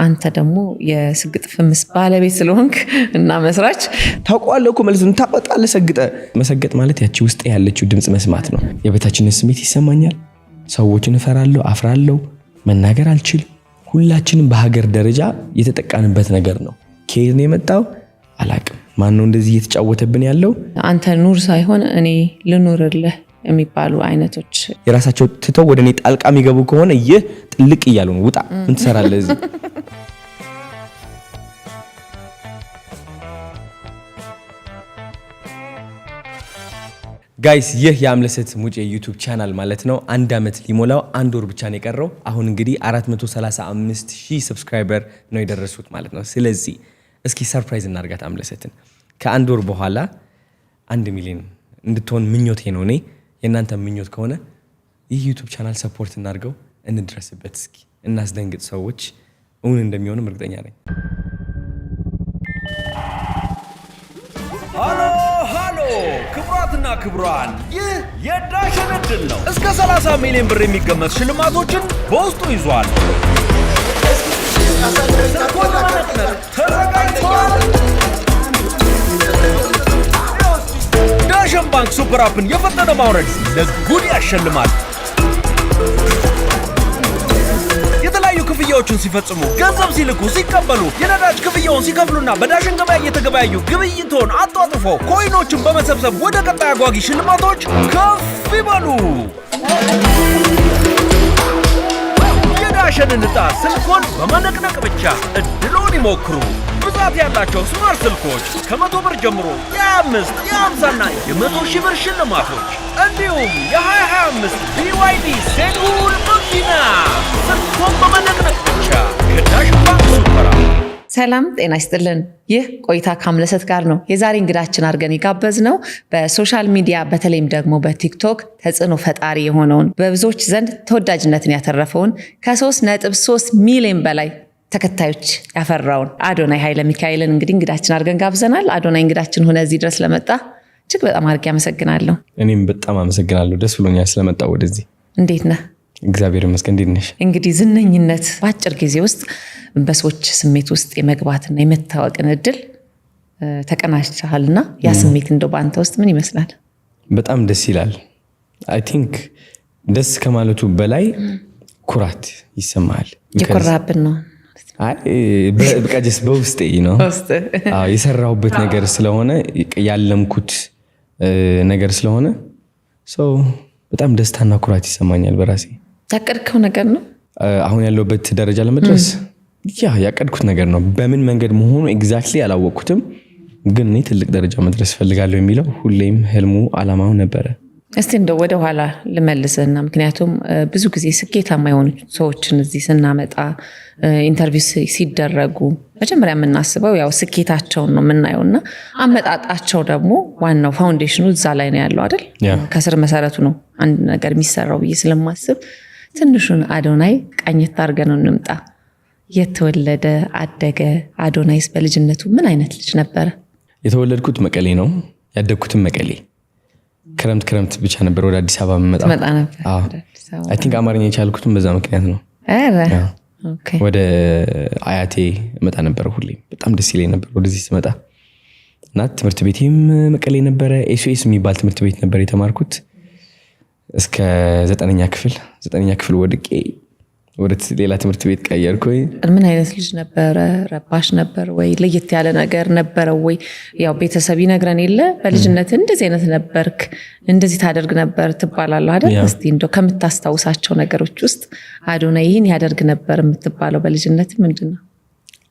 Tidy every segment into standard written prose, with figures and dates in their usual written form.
አንተ ደግሞ የስግጥ ፍምስ ባለቤት ስለሆንክ እና መስራች ታውቀዋለህ እኮ መልሱን ታወጣለህ። ሰግጠ መሰገጥ ማለት ያቺ ውስጥ ያለችው ድምፅ መስማት ነው። የበታችነት ስሜት ይሰማኛል። ሰዎችን እፈራለሁ፣ አፍራለሁ፣ መናገር አልችል። ሁላችንም በሀገር ደረጃ የተጠቃንበት ነገር ነው። ከየት ነው የመጣው አላቅም። ማነው እንደዚህ እየተጫወተብን ያለው? አንተ ኑር ሳይሆን እኔ ልኑርልህ የሚባሉ አይነቶች የራሳቸው ትተው ወደ እኔ ጣልቃ የሚገቡ ከሆነ ይህ ጥልቅ እያሉ ነው። ውጣ፣ ምን ትሰራለህ እዚህ? Guys ይህ የአምለሰት ሙጬ YouTube channel ማለት ነው። አንድ ዓመት ሊሞላው አንድ ወር ብቻ ነው የቀረው። አሁን እንግዲህ 435 ሺህ subscriber ነው የደረሱት ማለት ነው። ስለዚህ እስኪ surprise እናርጋት አምለሰትን። ከአንድ ወር በኋላ 1 ሚሊዮን እንድትሆን ምኞቴ ነው። እኔ የእናንተ ምኞት ከሆነ ይህ YouTube channel support እናድርገው፣ እንድረስበት፣ እስኪ እናስደንግጥ ሰዎች። እውን እንደሚሆንም እርግጠኛ ነኝ። ሃሎ ሃሎ! ክቡራትና ክቡራን፣ ይህ የዳሸን እድል ነው። እስከ 30 ሚሊዮን ብር የሚገመት ሽልማቶችን በውስጡ ይዟል። ስልክዎን ለመነቅነቅ ተዘጋጅተዋል? ዳሸን ባንክ Super App ን የፈጠነ ማውረድ ለጉድ ያሸልማል። የተለያዩ ክፍያዎችን ሲፈጽሙ፣ ገንዘብ ሲልኩ፣ ሲቀበሉ፣ የነዳጅ ክፍያውን ሲከፍሉና በዳሸን ገበያ እየተገበያዩ ግብይቶን አጧጥፎ coin ኦችን በመሰብሰብ ወደ ቀጣይ አጓጊ ሽልማቶች ከፍ ይበሉ። የዳሸንን ዕጣ ስልኮን በመነቅነቅ ብቻ እድሎን ይሞክሩ። ብዛት ያላቸው smart ስልኮች ከ100 ብር ጀምሮ፣ የ5፣ የ50ና የ100 ሺህ ብር ሽልማቶች እንዲሁም የ2025 BYD Seagull መኪና ስልኮን በመነቅነቅ ብቻ ከዳሽን ባንክ Super App። ሰላም ጤና ይስጥልን። ይህ ቆይታ ከአምለሰት ጋር ነው። የዛሬ እንግዳችን አድርገን የጋበዝነው በ social media በተለይም ደግሞ በ TikTok ተጽዕኖ ፈጣሪ የሆነውን፣ በብዙዎች ዘንድ ተወዳጅነትን ያተረፈውን፣ ከ3.3 ሚሊዮን በላይ ተከታዮች ያፈራውን አዶናይ ኃይለ ሚካኤልን እንግዲህ እንግዳችን አድርገን ጋብዘናል። አዶናይ፣ እንግዳችን ሆነህ እዚህ ድረስ ስለመጣህ እጅግ በጣም አድርጌ አመሰግናለሁ። እኔም በጣም አመሰግናለሁ። ደስ ብሎኛል ስለመጣሁ ወደዚህ። እንዴት ነህ? እግዚአብሔር ይመስገን። እንዴት ነሽ? እንግዲህ ዝነኝነት በአጭር ጊዜ ውስጥ በሰዎች ስሜት ውስጥ የመግባትና የመታወቅን እድል ተቀናጅተሃልና ያ ስሜት እንደው በአንተ ውስጥ ምን ይመስላል? በጣም ደስ ይላል። I think ደስ ከማለቱ በላይ ኩራት ይሰማሃል። የኮራብን ነው። አይ፣ በቃ just በውስጤ ነው የሰራሁበት ነገር ስለሆነ፣ ያለምኩት ነገር ስለሆነ so በጣም ደስታና ኩራት ይሰማኛል በራሴ። ያቀድከው ነገር ነው። አሁን ያለሁበት ደረጃ ለመድረስ ያ ያቀድኩት ነገር ነው። በምን መንገድ መሆኑ exactly አላወቅኩትም፣ ግን እኔ ትልቅ ደረጃ መድረስ እፈልጋለሁ የሚለው ሁሌም ህልሙ አላማው ነበረ። እስቲ እንደው ወደ ኋላ ልመልስህና ምክንያቱም ብዙ ጊዜ ስኬታማ የሆኑ ሰዎችን እዚህ ስናመጣ፣ interview ሲደረጉ መጀመሪያ የምናስበው ያው ስኬታቸውን ነው የምናየው እና አመጣጣቸው ደግሞ ዋናው foundation ኑ እዛ ላይ ነው ያለው አይደል? ከስር መሰረቱ ነው አንድ ነገር የሚሰራው ብዬ ስለማስብ ትንሹን አዶናይ ቃኘት አድርገን እንምጣ። የት ተወለደ፣ አደገ? አዶናይስ በልጅነቱ ምን አይነት ልጅ ነበረ? የተወለድኩት መቀሌ ነው፣ ያደግኩትም መቀሌ። ክረምት ክረምት ብቻ ነበር ወደ አዲስ አበባ የምመጣው። ትመጣ ነበር ወደ አዲስ አበባ? I think አማርኛ የቻልኩትም በዛ ምክንያት ነው። ኧረ፣ okay። ወደ አያቴ እመጣ ነበር ሁሌም። በጣም ደስ ይለኝ ነበር ወደዚህ ስመጣ እና ትምህርት ቤቴም መቀሌ ነበረ። SOS የሚባል ትምህርት ቤት ነበር የተማርኩት እስከ ዘጠነኛ ክፍል። ዘጠነኛ ክፍል ወድቄ ወደ ሌላ ትምህርት ቤት ቀየርኩኝ። ምን አይነት ልጅ ነበረ? ረባሽ ነበር ወይ? ለየት ያለ ነገር ነበረ ወይ? ያው ቤተሰብ ይነግረን የለ፣ በልጅነት እንደዚህ አይነት ነበርክ፣ እንደዚህ ታደርግ ነበር ትባላለህ አይደል? እስቲ እንደው ከምታስታውሳቸው ነገሮች ውስጥ አዶናይ ይህን ያደርግ ነበር የምትባለው በልጅነት ምንድን ነው?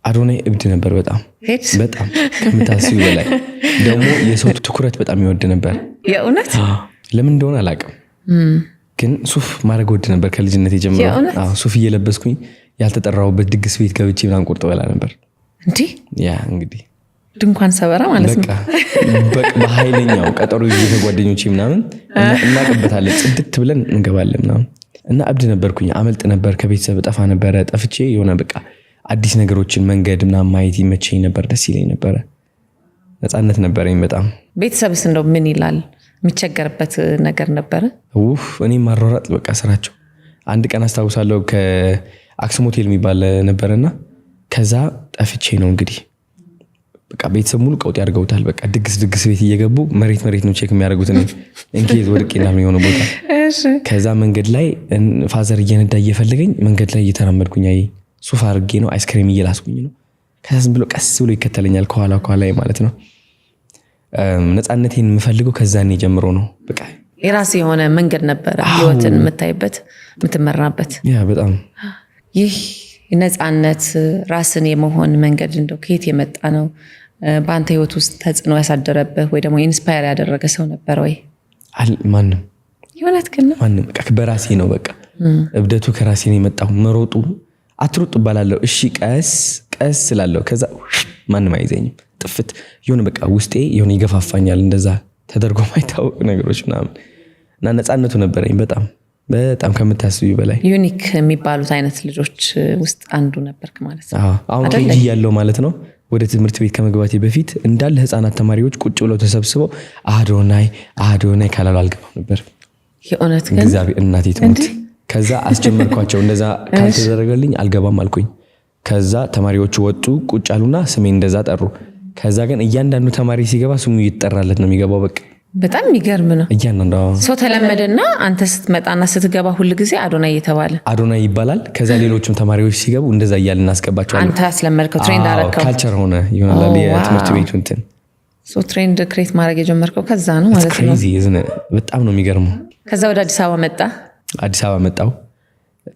አዶናይ እብድ ነበር በጣም። ሄድ በጣም ከምታስቢው በላይ። ደግሞ የሰው ትኩረት በጣም ይወድ ነበር። የእውነት? ለምን እንደሆነ አላውቅም፣ ግን ሱፍ ማድረግ እወድ ነበር ከልጅነት ጀምሮ። የእውነት? አዎ፣ ሱፍ እየለበስኩኝ ያልተጠራሁበት ድግስ ቤት ገብቼ ምናምን ቁርጥ በላ ነበር። እንዲህ? Yeah፣ እንግዲህ ድንኳን ሰበራ ማለት ነው። በቃ በቃ በኃይለኛው ቀጠሮ ይዤ ከጓደኞቼ ምናምን እናቅበታለን፣ ጽድት ብለን እንገባለን ምናምን እና እብድ ነበርኩኝ። አመልጥ ነበር ከቤተሰብ፣ ጠፋ ነበረ። ጠፍቼ የሆነ በቃ አዲስ ነገሮችን መንገድ ምናምን ማየት ይመቸኝ ነበር፣ ደስ ይለኝ ነበረ። ነፃነት ነበረኝ በጣም። ቤተሰብስ እንደው ምን ይላል? የሚቸገርበት ነገር ነበረ? ውፍ፣ እኔ ማሯሯጥ በቃ ስራቸው። አንድ ቀን አስታውሳለሁ፣ ከአክሱም ሆቴል የሚባል ነበረና ከዛ ጠፍቼ ነው እንግዲህ፣ በቃ ቤተሰብ ሙሉ ቀውጢ አድርገውታል። በቃ ድግስ ድግስ ቤት እየገቡ መሬት መሬት ነው check የሚያደርጉት እኔን in case ወድቄ ምናምን የሆነ ቦታ። ከዛ መንገድ ላይ father እየነዳ እየፈለገኝ መንገድ ላይ እየተራመድኩኝ አየኝ። ሱፍ አድርጌ ነው፣ አይስክሬም እየላስኩኝ ነው። ከዛ ዝም ብሎ ቀስ ብሎ ይከተለኛል ከኋላ ከኋላ ማለት ነው። ነፃነቴን የምፈልገው ከዛኔ ጀምሮ ነው። በቃ የራስ የሆነ መንገድ ነበረ፣ ህይወትን የምታይበት፣ የምትመራበት። Yeah፣ በጣም። ይህ ነፃነት፣ ራስን የመሆን መንገድ እንደው ከየት የመጣ ነው? በአንተ ህይወት ውስጥ ተጽዕኖ ያሳደረብህ ወይ ደግሞ inspire ያደረገ ሰው ነበር ወይ? ማንም። የእውነት ግን ነው? ማንም። በቃ በራሴ ነው። በቃ እብደቱ ከራሴ ነው የመጣው። መሮጡ፣ አትሩጥ እባላለሁ። እሺ ቀስ ቀስ እላለሁ። ከዛ ማንም አይዘኝም። ጥፍት የሆነ በቃ ውስጤ የሆነ ይገፋፋኛል። እንደዛ ተደርጎ ማይታወቅ ነገሮች ምናምን እና ነፃነቱ ነበረኝ በጣም በጣም ከምታስቢ በላይ። Unique የሚባሉት አይነት ልጆች ውስጥ አንዱ ነበርክ ማለት ነው። አዎ፣ አሁን አይደለ? KG ያለው ማለት ነው። ወደ ትምህርት ቤት ከመግባቴ በፊት እንዳለ ህፃናት ተማሪዎች ቁጭ ብለው ተሰብስበው አዶናይ አዶናይ ካላሉ አልገባም ነበር። የእውነት ግን? እግዚአብሔር፣ እናቴ ትሙት። ከዛ አስጀመርኳቸው። እንደዛ ካልተደረገልኝ አልገባም አልኩኝ። ከዛ ተማሪዎቹ ወጡ፣ ቁጭ አሉና ስሜን እንደዛ ጠሩ። ከዛ ግን እያንዳንዱ ተማሪ ሲገባ ስሙ እየተጠራለት ነው የሚገባው። በቃ በጣም የሚገርም ነው። እያንዳንዱ፣ አዎ። ሰው ተለመደና አንተ ስትመጣና ስትገባ ሁል ጊዜ አዶናይ እየተባለ አዶናይ ይባላል። ከዛ ሌሎችም ተማሪዎች ሲገቡ እንደዛ እያልን እናስገባቸዋለን። አንተ ያስለመድከው trend አረከው። Culture ሆነ ይሆናል የትምህርት ቤቱ እንትን። So trend create ማድረግ የጀመርከው ከዛ ነው ማለት ነው። Crazy፣ በጣም ነው የሚገርመው። ከዛ ወደ አዲስ አበባ መጣ። አዲስ አበባ መጣው።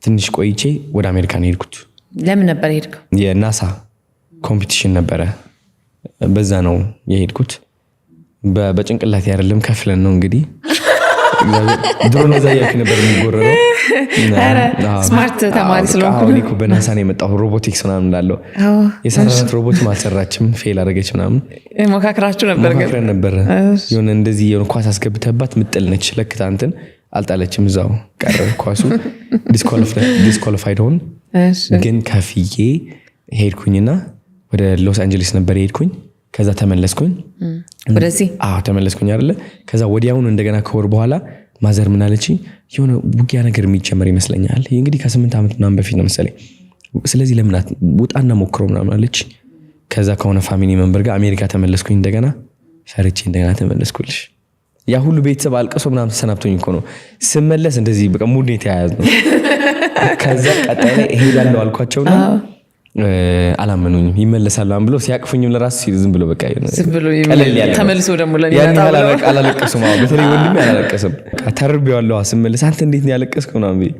ትንሽ ቆይቼ ወደ አሜሪካ ነው የሄድኩት። ለምን ነበር የሄድከው? የናሳ competition ነበረ። በዛ ነው የሄድኩት። በጭንቅላቴ አይደለም፣ ከፍለን ነው እንግዲህ። ድሮ ነው እዛ እያልክ ነበር የሚጎረረው። Smart ተማሪ ስለሆንኩ አዎ፣ እኔ እኮ በናሳ ነው የመጣሁ፣ ሮቦቲክስ ምናምን እንዳለው የሰራናት ሮቦት አልሰራችም፣ fail አደረገች ምናምን። ሞካክራችሁ ነበር ግን? ሞካክረን ነበረ። የሆነ እንደዚህ የሆነ ኳስ አስገብተባት ምጥል ነች፣ ለክታ እንትን አልጣለችም፣ እዛው ቀረ ኳሱ፣ disqualified ሆን። ግን ከፍዬ ሄድኩኝና ወደ ሎስ አንጀሊስ ነበር የሄድኩኝ። ከዛ ተመለስኩኝ። ወደዚህ? አዎ፣ ተመለስኩኝ አይደለ። ከዛ ወዲያውኑ እንደገና ከወር በኋላ mother ምን አለችኝ፣ የሆነ ውጊያ ነገር የሚጀመር ይመስለኛል። ይህ እንግዲህ ከ8 ዓመት ምናምን በፊት ነው መሰለኝ። ስለዚህ ለምን ውጣና ሞክሮ ምናምን አለች። ከዛ ከሆነ family member ጋር አሜሪካ ተመለስኩኝ። እንደገና ፈርቼ እንደገና ተመለስኩልሽ። ያ ሁሉ ቤተሰብ አልቅሶ ምናምን ተሰናብቶኝ እኮ ነው ስመለስ እንደዚህ በቃ mood የተያያዝ ነው። ከዛ ቀጣይ ላይ እሄዳለሁ አልኳቸውና አላመኑኝም። ይመለሳል ምናምን ብሎ ሲያቅፉኝም ለራሱ ሲል ዝም ብሎ በቃ ዝም ብሎ ቀለል ያለ ነው። ተመልሶ ደግሞ ያን ለሚመጣ ያህል ብለው። አላለቀሱም። አዎ፣ በተለይ ወንድሜ አላለቀስም። በቃ ተርቤዋለሁ ስመለስ፣ አንተ እንዴት ነው ያለቀስከው ምናምን ብዬ።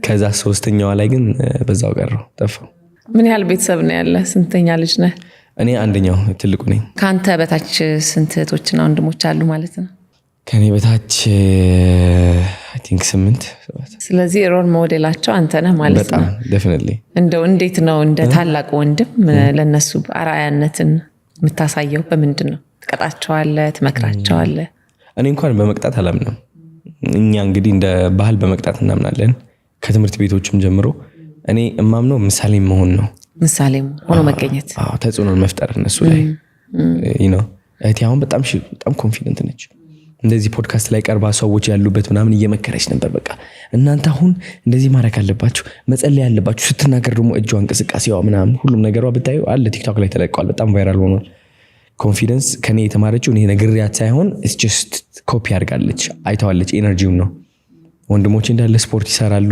ከዛ ሶስተኛዋ ላይ ግን በዛው ቀረው፣ ጠፋው። ምን ያህል ቤተሰብ ነው ያለ? ስንተኛ ልጅ ነህ? እኔ አንደኛው ትልቁ ነኝ። ከአንተ በታች ስንት እህቶችና ወንድሞች አሉ ማለት ነው? ከኔ በታች I think ስምንት፣ ሰባት። ስለዚህ role model ኣቸው አንተ ነህ ማለት በጣም ነው። Definitely። እንደው እንዴት ነው እንደ ታላቅ ወንድም ለእነሱ አርአያነትን የምታሳየው በምንድን ነው? ትቀጣቸዋለህ? ትመክራቸዋለህ? እኔ እንኳን በመቅጣት አላምንም። እኛ እንግዲህ እንደ ባህል በመቅጣት እናምናለን። ከትምህርት ቤቶችም ጀምሮ እኔ እማምነው ምሳሌ መሆን ነው። ምሳሌ ሆኖ መገኘት። አዎ፣ ተጽዕኖን መፍጠር እነሱ ላይ ነው። እህቴ አሁን በጣም በጣም confident ነች። እንደዚህ ፖድካስት ላይ ቀርባ ሰዎች ያሉበት ምናምን እየመከረች ነበር። በቃ እናንተ አሁን እንደዚህ ማድረግ አለባችሁ፣ መጸለይ አለባችሁ። ስትናገር ደግሞ እጇ፣ እንቅስቃሴዋ ምናምን ሁሉም ነገሯ ብታዩ አለ፣ ቲክቶክ ላይ ተለቀዋል። በጣም viral ሆኗል። Confidence ከኔ የተማረችው እኔ ነግሬያት ሳይሆን just copy አድርጋለች፣ አይተዋለች። Energy ውን ነው። ወንድሞቼ እንዳለ ስፖርት ይሰራሉ።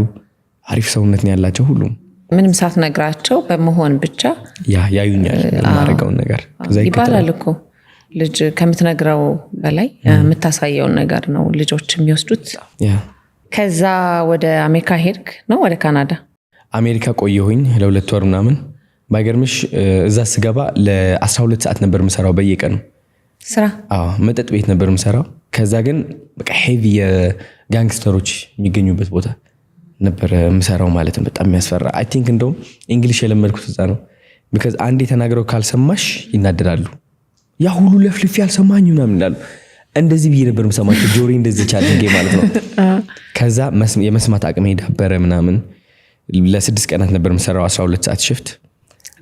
አሪፍ ሰውነት ነው ያላቸው ሁሉም። ምንም ሳትነግራቸው በመሆን ብቻ። Yeah፣ ያዩኛል የማደርገውን ነገር፣ ከዛ ይከተላሉ። ይባላል እኮ፣ ልጅ ከምትነግረው በላይ የምታሳየውን ነገር ነው ልጆች የሚወስዱት። ከዛ ወደ አሜሪካ ሄድክ ነው ወደ ካናዳ? አሜሪካ ቆየሁኝ ለ2 ወር ምናምን። ባይገርምሽ እዛ ስገባ ለ12 ሰዓት ነበር የምሰራው በየቀኑ። ስራ? አዎ፣ መጠጥ ቤት ነበር የምሰራው። ከዛ ግን በቃ heavy የ gangster ኦች የሚገኙበት ቦታ ነበር የምሰራው ማለት ነው። በጣም የሚያስፈራ። I think እንደውም English የለመድኩት እዛ ነው። Because አንዴ ተናግረው ካልሰማሽ ይናደዳሉ። ያ ሁሉ ለፍልፌ አልሰማኝ ምናምን ይላሉ። እንደዚህ ብዬ ነበር የምሰማቸው፣ ጆሮዬ እንደዚህ አድርጌ ማለት ነው። ከዛ የመስማት አቅሜ ዳበረ ምናምን። ለ6 ቀናት ነበር የምሰራው 12 ሰዓት shift።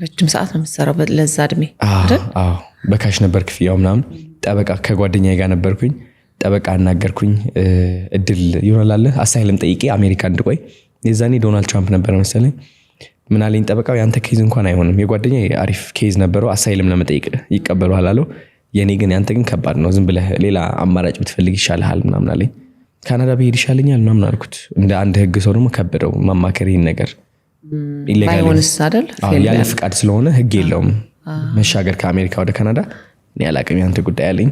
ረጅም ሰዓት ነው የምትሰራው ለዛ እድሜ። አዎ፣ በ cash ነበር ክፍያው ምናምን። ጠበቃ ከጓደኛዬ ጋር ነበርኩኝ። ጠበቃ አናገርኩኝ። እድል ይሆናል አለ asylum ጠይቄ አሜሪካ እንድቆይ። የዛኔ ዶናልድ ትራምፕ ነበር መሰለኝ። ምን አለኝ ጠበቃው፣ ያንተ case እንኳን አይሆንም። የጓደኛ አሪፍ case ነበረው፣ asylum ለመጠየቅ ይቀበሉሃል አለው። የኔ ግን ያንተ ግን ከባድ ነው፣ ዝም ብለህ ሌላ አማራጭ ብትፈልግ ይሻልሃል ምናምን አለኝ። ካናዳ ብሄድ ይሻለኛል ምናምን አልኩት። እንደ አንድ ህግ ሰው ደግሞ ከበደው ማማከር ይህን ነገር። Illegally ባይሆንስ አይደል? አዎ፣ ያለ ፍቃድ ስለሆነ ህግ የለውም መሻገር ከአሜሪካ ወደ ካናዳ። እኔ አላቅም፣ ያንተ ጉዳይ አለኝ።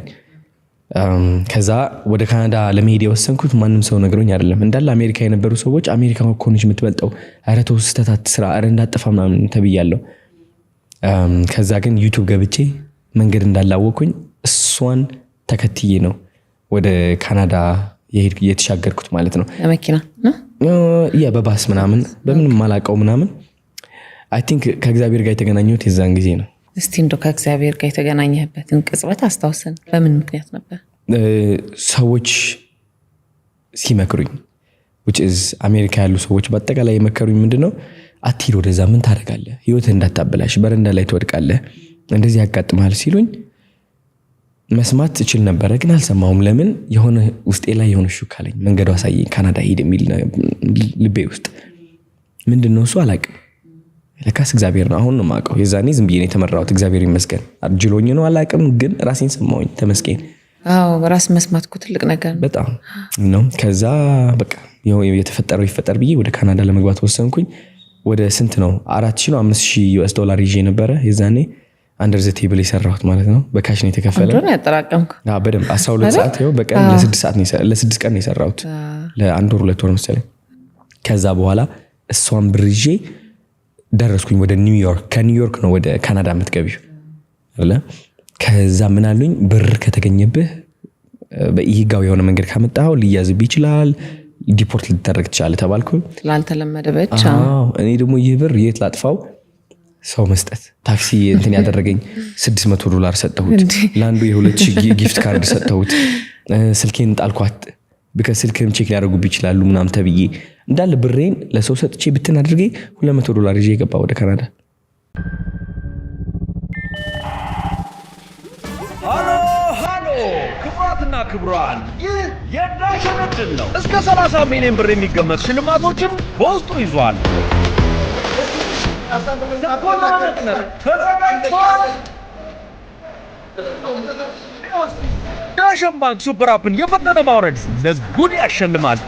ከዛ ወደ ካናዳ ለመሄድ የወሰንኩት ማንም ሰው ነግሮኝ አይደለም። እንዳለ አሜሪካ የነበሩ ሰዎች አሜሪካ እኮ ነች የምትበልጠው፣ ኧረ ተው ስህተት አትስራ፣ ኧረ እንዳጠፋ ምናምን ተብያለሁ። ከዛ ግን YouTube ገብቼ መንገድ እንዳላወቅኩኝ እሷን ተከትዬ ነው ወደ ካናዳ የተሻገርኩት ማለት ነው። ለመኪና ነው? Yeah፣ በባስ ምናምን በምንም ማላውቀው ምናምን። I think ከእግዚአብሔር ጋር የተገናኘሁት የዛን ጊዜ ነው። እስቲ እንደው ከእግዚአብሔር ጋር የተገናኘህበትን ቅጽበት አስታውሰን። በምን ምክንያት ነበር? ሰዎች ሲመክሩኝ፣ which is አሜሪካ ያሉ ሰዎች በአጠቃላይ የመከሩኝ ምንድን ነው፣ አትሂድ ወደዛ፣ ምን ታደርጋለህ? ህይወትህ እንዳታበላሽ፣ በረንዳ ላይ ትወድቃለህ፣ እንደዚህ ያጋጥመሃል ሲሉኝ መስማት እችል ነበረ፣ ግን አልሰማሁም። ለምን? የሆነ ውስጤ ላይ የሆነ ሹክ አለኝ፣ መንገዱ አሳየኝ፣ ካናዳ ሂድ የሚል ልቤ ውስጥ። ምንድን ነው እሱ አላቅም። ለካስ እግዚአብሔር ነው። አሁን ነው የማውቀው። የዛኔ ዝም ብዬ ነው የተመራሁት። እግዚአብሔር ይመስገን። ጅሎኝ ነው አላቅም፣ ግን ራሴን ሰማሁኝ። ተመስገን። አዎ፣ ራስ መስማት እኮ ትልቅ ነገር ነው። በጣም ነው። ከዛ በቃ የተፈጠረው ይፈጠር ብዬ ወደ ካናዳ ለመግባት ወሰንኩኝ። ወደ ስንት ነው፣ 4,000 ነው 5,000 US ዶላር ይዤ ነበረ የዛኔ፣ under the table የሰራሁት ማለት ነው። በ cash ነው የተከፈለ። እንደሆነ ያጠራቀምኩ። አዎ፣ በደንብ 12 ሰዓት ይኸው በቀን ለ6 ሰዓት ነው ለ6 ቀን ነው የሰራሁት፣ ለአንድ ወር 2 ወር መሰለኝ። ከዛ በኋላ እሷን ብር ይዤ ደረስኩኝ ወደ ኒውዮርክ። ከኒውዮርክ ነው ወደ ካናዳ የምትገቢው አይደለ? ከዛ ምን አሉኝ፣ ብር ከተገኘብህ፣ በኢህጋዊ የሆነ መንገድ ካመጣኸው ሊያዝብህ ይችላል፣ deport ልትደረግ ትችላለህ ተባልኩ። ስላልተለመደ ብቻ። አዎ፣ እኔ ደግሞ ይህ ብር የት ላጥፋው? ሰው መስጠት። ታክሲ እንትን ያደረገኝ 600 ዶላር ሰጠሁት። ለአንዱ የ2000 gift card ሰጠሁት። ስልኬን ጣልኳት። ስልክህም check ሊያደርጉብህ ይችላሉ ምናምን ተብዬ እንዳለ ብሬን ለሰው ሰጥቼ ብትን አድርጌ 200 ዶላር ይዤ የገባ ወደ ካናዳ። ሃሎ ሃሎ! ክቡራትና ክቡራን፣ ይህ የዳሸን ዕድል ነው። እስከ 30 ሚሊዮን ብር የሚገመት ሽልማቶችን በውስጡ ይዟል። ተዘጋጅቷል። ዳሸን ባንክ super app ን የፈጠነ ማውረድ ለጉድ ያሸልማል።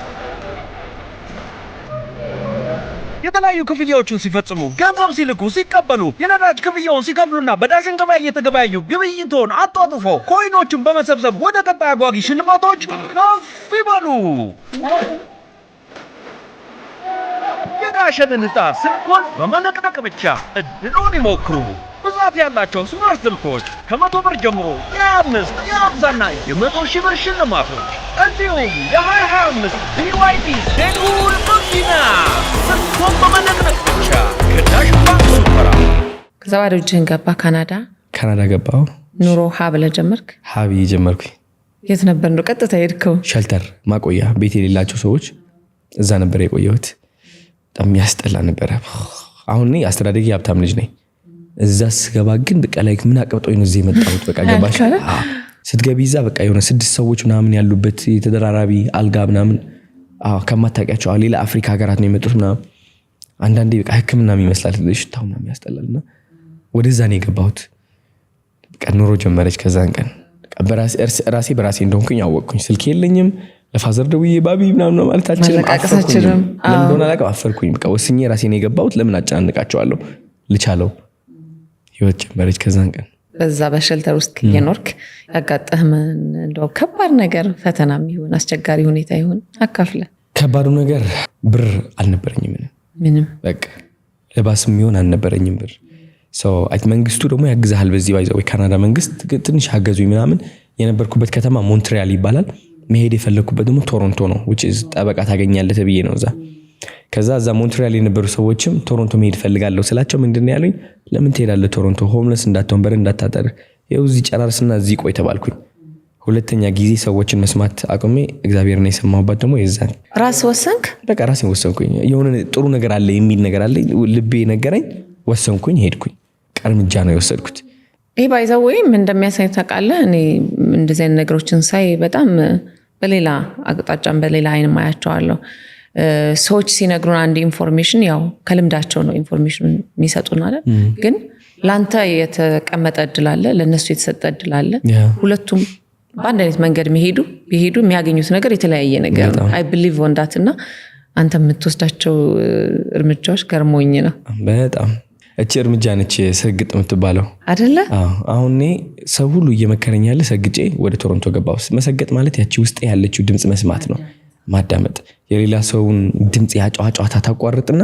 የተለያዩ ክፍያዎችን ሲፈጽሙ፣ ገንዘብ ሲልኩ፣ ሲቀበሉ፣ የነዳጅ ክፍያውን ሲከፍሉና በዳሽን ገበያ እየተገበያዩ ግብይቶን አጧጡፎ coin ኦችን በመሰብሰብ ወደ ቀጣይ አጓጊ ሽልማቶች ከፍ ይበሉ። የዳሸንን ዕጣ ስልኮን በመነቅነቅ ብቻ እድሉን ይሞክሩ። ብዛት ያላቸው smart ስልኮች ከ100 ብር ጀምሮ፣ የ5፣ የ50ና የ100 ሺህ ብር ሽልማቶች እንዲሁም የ2025 BYD Seagull መኪና ስልኮን በመነቅነቅ ብቻ ከዳሽን ባንክ super app። ከዛ ባዶ እጅህን ገባ ካናዳ። ካናዳ ገባሁ። ኑሮ ሀ ብለህ ጀመርክ። ሀ ብዬ ጀመርኩኝ። የት ነበር እንደው ቀጥታ ሄድከው? Shelter ማቆያ፣ ቤት የሌላቸው ሰዎች፣ እዛ ነበር የቆየሁት። በጣም ያስጠላ ነበረ። አሁን እኔ አስተዳደጊ ሀብታም ልጅ ነኝ። እዛ ስገባ ግን በቃ like ምን አቀብጦኝ ነው እዚህ የመጣሁት? በቃ ገባሽ? አዎ። ስትገቢ እዛ በቃ የሆነ ስድስት ሰዎች ምናምን ያሉበት የተደራራቢ አልጋ ምናምን፣ አዎ፣ ከማታውቂያቸው ሌላ አፍሪካ ሀገራት ነው የመጡት ምናምን። አንዳንዴ በቃ ሕክምና ይመስላል ሽታው ምናምን ያስጠላል። እና ወደዛ ነው የገባሁት። በቃ ኑሮ ጀመረች። ከዛን ቀን በቃ ራሴ በራሴ እንደሆንኩኝ አወቅኩኝ። ስልክ የለኝም። ለ father ደውዬ ባቢ ምናምን ማለት አልችልም። ማለቃቀስ አፈርኩኝ። አትችልም። ለምን እንደሆነ አላውቅም። አፈርኩኝ። በቃ ወስኜ ራሴ ነው የገባሁት። ለምን አጨናንቃቸዋለሁ? ልቻለው። ህይወት ጀመረች ከዛን ቀን። በዛ በ shelter ውስጥ እየኖርክ ያጋጠመህን እንደው ከባድ ነገር፣ ፈተናም ይሁን አስቸጋሪ ሁኔታ ይሁን አካፍለ። ከባዱ ነገር ብር አልነበረኝም ምንም። ምንም? በቃ ለባስ የሚሆን አልነበረኝም ብር። So መንግስቱ ደግሞ ያግዛሃል በዚህ፣ by the way ካናዳ መንግስት ትንሽ አገዙኝ ምናምን። የነበርኩበት ከተማ ሞንትሪያል ይባላል። መሄድ የፈለግኩበት ደግሞ ቶሮንቶ ነው፣ which is ጠበቃ ታገኛለህ ተብዬ ነው እዛ። ከዛ እዛ ሞንትሪያል የነበሩ ሰዎችም ቶሮንቶ መሄድ ፈልጋለሁ ስላቸው ምንድን ነው ያሉኝ? ለምን ትሄዳለህ ቶሮንቶ? Homeless እንዳትሆን፣ በር እንዳታጠር፣ ይኸው እዚህ ጨራርስና እዚህ ቆይ ተባልኩኝ። ሁለተኛ ጊዜ ሰዎችን መስማት አቁሜ እግዚአብሔርን የሰማሁባት ደግሞ የዛን ራስ ወሰንክ? በቃ ራሴን ወሰንኩኝ። የሆነ ጥሩ ነገር አለ የሚል ነገር አለ ልቤ ነገረኝ። ወሰንኩኝ፣ ሄድኩኝ። እርምጃ ነው የወሰድኩት። ይህ by the way ምን እንደሚያሳይ ታውቃለህ? እኔ እንደዚህ አይነት ነገሮችን ሳይ በጣም በሌላ አቅጣጫም በሌላ አይን ማያቸዋለሁ። ሰዎች ሲነግሩን አንድ information ያው ከልምዳቸው ነው information የሚሰጡን አይደል? ግን ለአንተ የተቀመጠ እድል አለ፣ ለእነሱ የተሰጠ እድል አለ። ሁለቱም በአንድ አይነት መንገድ ቢሄዱ የሚያገኙት ነገር የተለያየ ነገር ነው። I believe on that። እና አንተ የምትወስዳቸው እርምጃዎች ገርሞኝ ነው። በጣም እቺ እርምጃ ነች ሰግጥ የምትባለው። አደለ? አዎ፣ አሁን እኔ ሰው ሁሉ እየመከረኝ ያለ ሰግጬ ወደ ቶሮንቶ ገባሁ። መሰገጥ ማለት ያቺ ውስጥ ያለችው ድምፅ መስማት ነው፣ ማዳመጥ። የሌላ ሰውን ድምፅ ያጫዋጫዋታ ታቋርጥና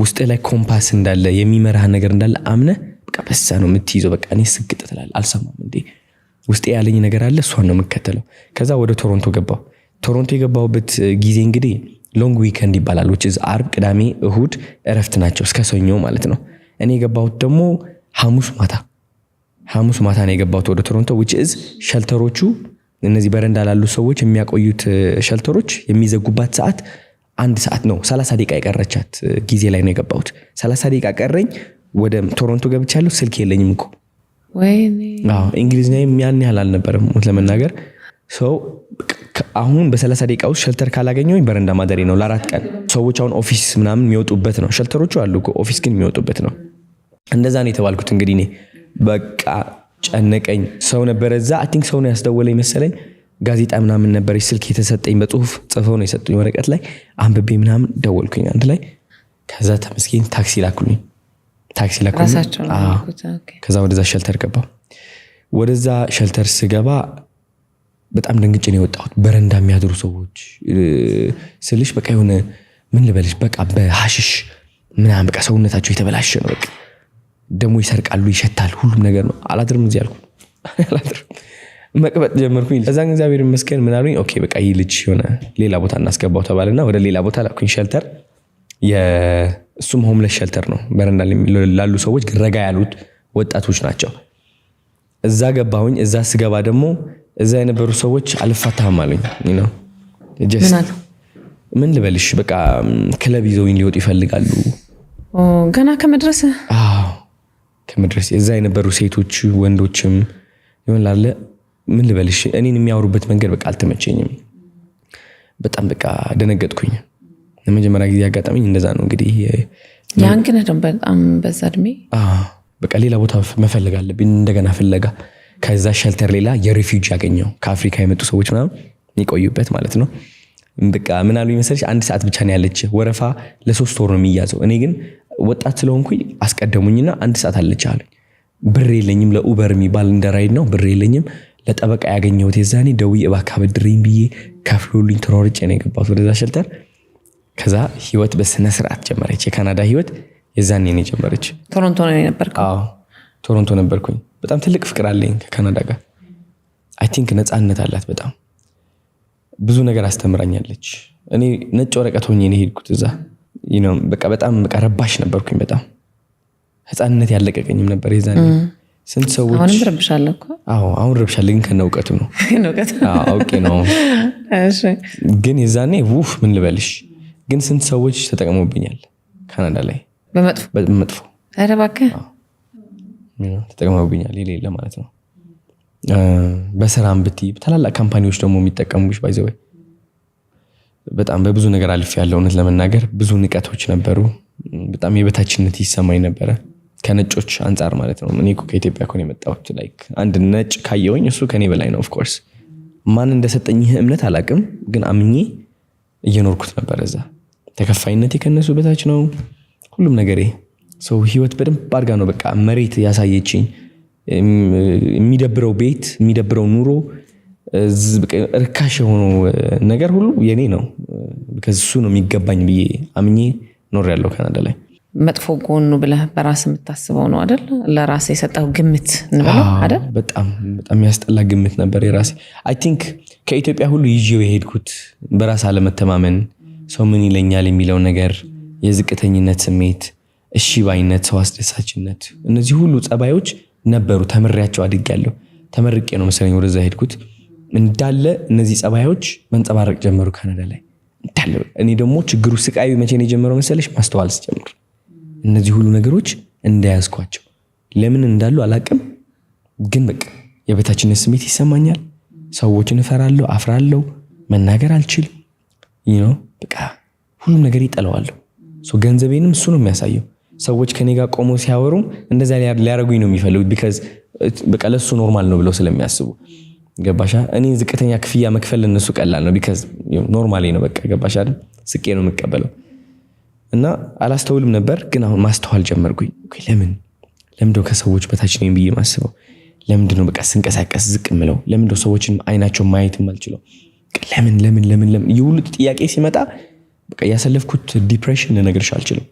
ውስጥ ላይ ኮምፓስ እንዳለ፣ የሚመራህ ነገር እንዳለ አምነህ በቃ በሳ ነው የምትይዘው። በቃ እኔ ስግጥ ትላለህ። አልሰማም እንዴ፣ ውስጤ ያለኝ ነገር አለ፣ እሷን ነው የምከተለው። ከዛ ወደ ቶሮንቶ ገባሁ። ቶሮንቶ የገባሁበት ጊዜ እንግዲህ long weekend ይባላል። Which is አርብ፣ ቅዳሜ፣ እሁድ እረፍት ናቸው እስከ ሰኞ ማለት ነው። እኔ የገባሁት ደግሞ ሐሙስ ማታ ነው የገባሁት ወደ ቶሮንቶ፣ which is shelter ኦቹ፣ እነዚህ በረንዳ ላሉ ሰዎች የሚያቆዩት shelter ኦች የሚዘጉባት ሰዓት 1 ሰዓት ነው። 30 ደቂቃ የቀረቻት ጊዜ ላይ ነው የገባሁት። 30 ደቂቃ ቀረኝ። ወደ ቶሮንቶ ገብቻለሁ። ስልክ የለኝም እኮ። ወይኔ! አዎ፣ እንግሊዝኛዬም ያን ያህል አልነበረም እውነት ለመናገር። So አሁን በ30 ደቂቃ ውስጥ shelter ካላገኘሁኝ በረንዳ ማደሬ ነው ለ4 ቀን። ሰዎች አሁን office ምናምን የሚወጡበት ነው። Shelter ኦቹ አሉ እኮ፣ office ግን የሚወጡበት ነው። እንደዛ ነው የተባልኩት። እንግዲህ እኔ በቃ ጨነቀኝ። ሰው ነበረ እዛ፣ I think ሰው ነው ያስደወለኝ መሰለኝ። ጋዜጣ ምናምን ነበረች፣ ስልክ የተሰጠኝ በጽሁፍ ጽፈው ነው የሰጡኝ ወረቀት ላይ አንብቤ ምናምን ደወልኩኝ አንድ ላይ። ከዛ ተመስገን ታክሲ ላኩልኝ። ታክሲ ላኩልኝ። ራሳቸው ነው አዎ። ያልኩት። Okay። ከዛ ወደዛ shelter ገባሁ። ወደዛ shelter ስገባ በጣም ደንግጬ ነው የወጣሁት። በረንዳ የሚያድሩ ሰዎች ስልሽ በቃ የሆነ ምን ልበልሽ፣ በቃ በሐሽሽ ምናምን በቃ ሰውነታቸው የተበላሸ ነው። በቃ ደግሞ ይሰርቃሉ፣ ይሸታል፣ ሁሉም ነገር ነው። አላድርም እዚህ አልኩ፣ አላድርም። መቅበጥ ጀመርኩኝ። ከዛ እግዚአብሔር ይመስገን ምን አሉኝ፣ okay በቃ ይህ ልጅ የሆነ ሌላ ቦታ እናስገባው ተባለና ወደ ሌላ ቦታ ላኩኝ shelter። እሱም homeless shelter ነው። በረንዳ ላሉ ሰዎች ግን ረጋ ያሉት ወጣቶች ናቸው። እዛ ገባሁኝ። እዛ ስገባ ደግሞ እዛ የነበሩ ሰዎች አልፋታህም አሉኝ። You know? Just ምን አሉ? ምን ልበልሽ፣ በቃ ክለብ ይዘውኝ ሊወጡ ይፈልጋሉ። ኦ፣ ገና ከመድረስ? አዎ፣ ከመድረስ። እዛ የነበሩ ሴቶች ወንዶችም ይሆን ላለ ምን ልበልሽ፣ እኔን የሚያወሩበት መንገድ በቃ አልተመቸኝም። በጣም በቃ ደነገጥኩኝ። ለመጀመሪያ ጊዜ ያጋጠመኝ እንደዛ ነው እንግዲህ። ያን ግን ደግሞ በጣም በዛ እድሜ። አዎ፣ በቃ ሌላ ቦታ መፈለግ አለብኝ እንደገና ፍለጋ። ከዛ shelter ሌላ የ refugee ያገኘው፣ ከአፍሪካ የመጡ ሰዎች ምናምን የሚቆዩበት ማለት ነው። በቃ ምን አሉኝ መሰለሽ፣ 1 ሰዓት ብቻ ነው ያለች፣ ወረፋ ለ3 ወር ነው የሚያዘው። እኔ ግን ወጣት ስለሆንኩኝ አስቀደሙኝና 1 ሰዓት አለች አሉኝ። ብር የለኝም፣ ለ Uber የሚባል እንደ Ride ነው፣ ብር የለኝም። ለጠበቃ ያገኘሁት የዛኔ ደውዬ እባክህ አበድረኝ ብዬ ከፍሎልኝ ተሯርጬ ነው የገባሁት ወደዛ shelter። ከዛ ህይወት በስነ ስርዓት ጀመረች። የካናዳ ህይወት የዛኔ ነው የጀመረች። ቶሮንቶ ነው የነበርከው? አዎ፣ ቶሮንቶ ነበርኩኝ። በጣም ትልቅ ፍቅር አለኝ ከካናዳ ጋር። I think ነፃነት አላት። በጣም ብዙ ነገር አስተምራኛለች። እኔ ነጭ ወረቀት ሆኜ ነው የሄድኩት እዛ። በቃ በጣም በቃ ረባሽ ነበርኩኝ። በጣም ህፃንነት ያለቀቀኝም ነበር የዛኔ። ስንት ሰዎች አሁንም ትረብሻለህ እኮ። አዎ፣ አሁን ረብሻለሁ፣ ግን ከነ እውቀቱ ነው። እውቀት። አዎ፣ አውቄ ነው። ግን የዛኔ ውፍ ምን ልበልሽ፣ ግን ስንት ሰዎች ተጠቅመውብኛል ካናዳ ላይ። በመጥፎ? በመጥፎ። ኧረ እባክህ! ተጠቅመውብኛል የሌለ ማለት ነው። በስራም ብትይ ታላላቅ company ዎች ደግሞ የሚጠቀሙብሽ፣ by the way በጣም በብዙ ነገር አልፌ ያለው እውነት ለመናገር ብዙ ንቀቶች ነበሩ። በጣም የበታችነት ይሰማኝ ነበረ ከነጮች አንጻር ማለት ነው። እኔ እኮ ከኢትዮጵያ እኮ ነው የመጣሁት። Like አንድ ነጭ ካየሁኝ እሱ ከኔ በላይ ነው። Of course ማን እንደሰጠኝ ይህ እምነት አላውቅም፣ ግን አምኜ እየኖርኩት ነበር። እዛ ተከፋይነቴ ከነሱ በታች ነው። ሁሉም ነገሬ so ህይወት በደንብ አድርጋ ነው በቃ መሬት ያሳየችኝ። የሚደብረው ቤት፣ የሚደብረው ኑሮ፣ ርካሽ የሆነው ነገር ሁሉ የኔ ነው። እሱ ነው የሚገባኝ ብዬ አምኜ ኖሬያለሁ ካናዳ ላይ። መጥፎ ጎኑ ብለህ በራስ የምታስበው ነው አይደል? ለራስ የሰጠው ግምት እንበለው አይደል? በጣም በጣም የሚያስጠላ ግምት ነበር የራሴ። I think ከኢትዮጵያ ሁሉ ይዤው የሄድኩት በራስ አለመተማመን፣ ሰው ምን ይለኛል የሚለው ነገር፣ የዝቅተኝነት ስሜት፣ እሺ ባይነት፣ ሰው አስደሳችነት፣ እነዚህ ሁሉ ጸባዮች ነበሩ። ተምሬያቸው አድጌያለሁ። ተመርቄ ነው መሰለኝ ወደዛ ሄድኩት። እንዳለ እነዚህ ጸባዮች መንጸባረቅ ጀመሩ ካናዳ ላይ እንዳለ። እኔ ደግሞ ችግሩ ስቃዩ መቼ ነው የጀመረው መሰለሽ? ማስተዋል ስጀምር እነዚህ ሁሉ ነገሮች እንደያዝኳቸው ለምን እንዳሉ አላቅም፣ ግን በቃ የበታችነት ስሜት ይሰማኛል። ሰዎችን እፈራለሁ፣ አፍራለሁ፣ መናገር አልችልም። በቃ ሁሉም ነገር ይጠለዋለሁ። ገንዘቤንም እሱ ነው የሚያሳየው። ሰዎች ከኔ ጋር ቆመው ሲያወሩም እንደዛ ሊያደርጉኝ ነው የሚፈልጉት። Because በቃ ለእሱ normal ነው ብለው ስለሚያስቡ፣ ገባሻ? እኔ ዝቅተኛ ክፍያ መክፈል ለእነሱ ቀላል ነው። Because normal ነው በቃ፣ ገባሻ አይደል? ስቄ ነው የምቀበለው። እና አላስተውልም ነበር፣ ግን አሁን ማስተዋል ጀመርኩኝ። Okay፣ ለምንድነው ከሰዎች በታች ነኝ ብዬ ማስበው? ለምንድነው በቃ ስንቀሳቀስ ዝቅ ምለው? ለምንድነው ሰዎችን አይናቸው ማየት የማልችለው? ለምን ለምን ለምን ለምን? ይህ ሁሉ ጥያቄ ሲመጣ በቃ ያሳለፍኩት depression ልነግርሽ አልችልም።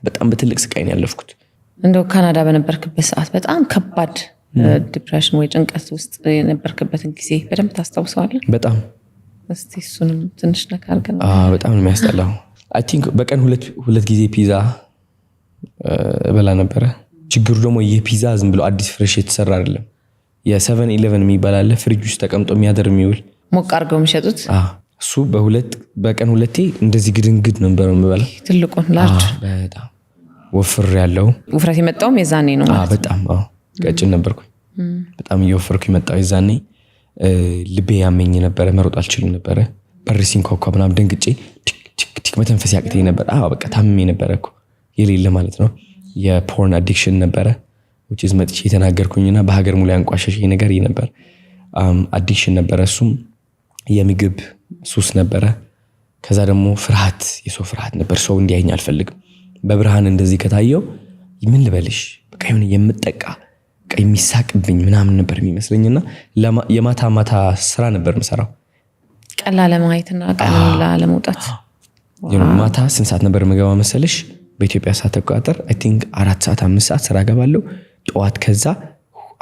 በጣም በትልቅ ስቃይ ነው ያለፍኩት። እንደው ካናዳ በነበርክበት ሰዓት በጣም ከባድ depression ወይ ጭንቀት ውስጥ የነበርክበትን ጊዜ በደንብ ታስታውሰዋለህ? በጣም። እስቲ እሱንም ትንሽ ነካ አድርገን። በጣም ነው የሚያስጠላው። I think በቀን ሁለት ጊዜ ፒዛ እበላ ነበረ። ችግሩ ደግሞ ይህ ፒዛ ዝም ብሎ አዲስ fresh የተሰራ አይደለም። የ 7-Eleven የሚባል አለ፣ ፍሪጅ ውስጥ ተቀምጦ የሚያደር የሚውል። ሞቅ አድርገው የሚሸጡት። እሱ በቀን ሁለቴ እንደዚህ ግድንግድ ነበር የምበላ። ትልቁን large። በጣም ወፍር ያለው። ውፍረት የመጣውም የዛኔ ነው ማለት? በጣም፣ አዎ፣ ቀጭን ነበርኩኝ። በጣም እየወፈርኩ የመጣው የዛኔ። ልቤ ያመኝ ነበረ፣ መሮጥ አልችልም ነበረ። በር ሲንኳኳ ምናምን ደንግጬ ቲክ ቲክ ቲክ መተንፈስ ያቅተኝ ነበር። አዎ፣ በቃ ታምሜ ነበረ እኮ የሌለ ማለት ነው። የ porn addiction ነበረ፣ which is መጥቼ የተናገርኩኝና በሀገር ሙሉ ያንቋሸሸኝ ነገር ይህ ነበር። Addiction ነበረ፣ እሱም የምግብ ሱስ ነበረ። ከዛ ደግሞ ፍርሃት፣ የሰው ፍርሃት ነበር። ሰው እንዲያየኝ አልፈልግም። በብርሃን እንደዚህ ከታየው ምን ልበልሽ፣ በቃ የሆነ የምጠቃ፣ በቃ የሚሳቅብኝ ምናምን ነበር የሚመስለኝና የማታ ማታ ስራ ነበር የምሰራው። ቀን ላለማየትና ቀን ላለመውጣት። ማታ ስንት ሰዓት ነበር የምገባ መሰለሽ? በኢትዮጵያ ሰዓት አቆጣጠር I think 4 ሰዓት፣ 5 ሰዓት ስራ ገባለሁ። ጠዋት ከዛ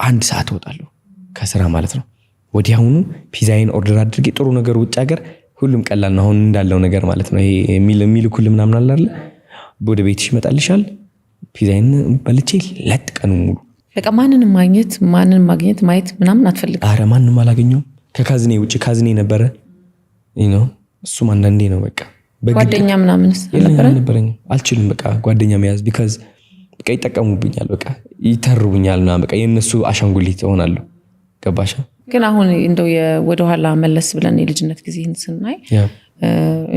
1 ሰዓት እወጣለሁ ከስራ ማለት ነው። ወዲያውኑ ፒዛዬን order አድርጌ፣ ጥሩ ነገር ውጭ ሀገር ሁሉም ቀላል ነው። አሁን እንዳለው ነገር ማለት ነው። ይሄ የሚልኩልህ ምናምን አለ አይደለ? ወደ ቤትሽ ይመጣልሻል። ፒዛዬን በልቼ ለጥ ቀኑ ሙሉ። በቃ ማንንም ማግኘት ማየት ምናምን አትፈልግም። አረ ማንም አላገኘውም ከ cousin ኤ ውጭ። Cousin ኤ ነበረ ነው፣ እሱም አንዳንዴ ነው በቃ በግድ። ጓደኛ ምናምንስ የለኝም። አልነበረ? አልነበረኝም። አልችልም በቃ ጓደኛ መያዝ፣ because በቃ ይጠቀሙብኛል፣ በቃ ይተርቡኛል ምናምን፣ በቃ የእነሱ አሻንጉሊት እሆናለሁ። ገባሻ? ግን አሁን እንደው ወደኋላ መለስ ብለን የልጅነት ጊዜህን ስናይ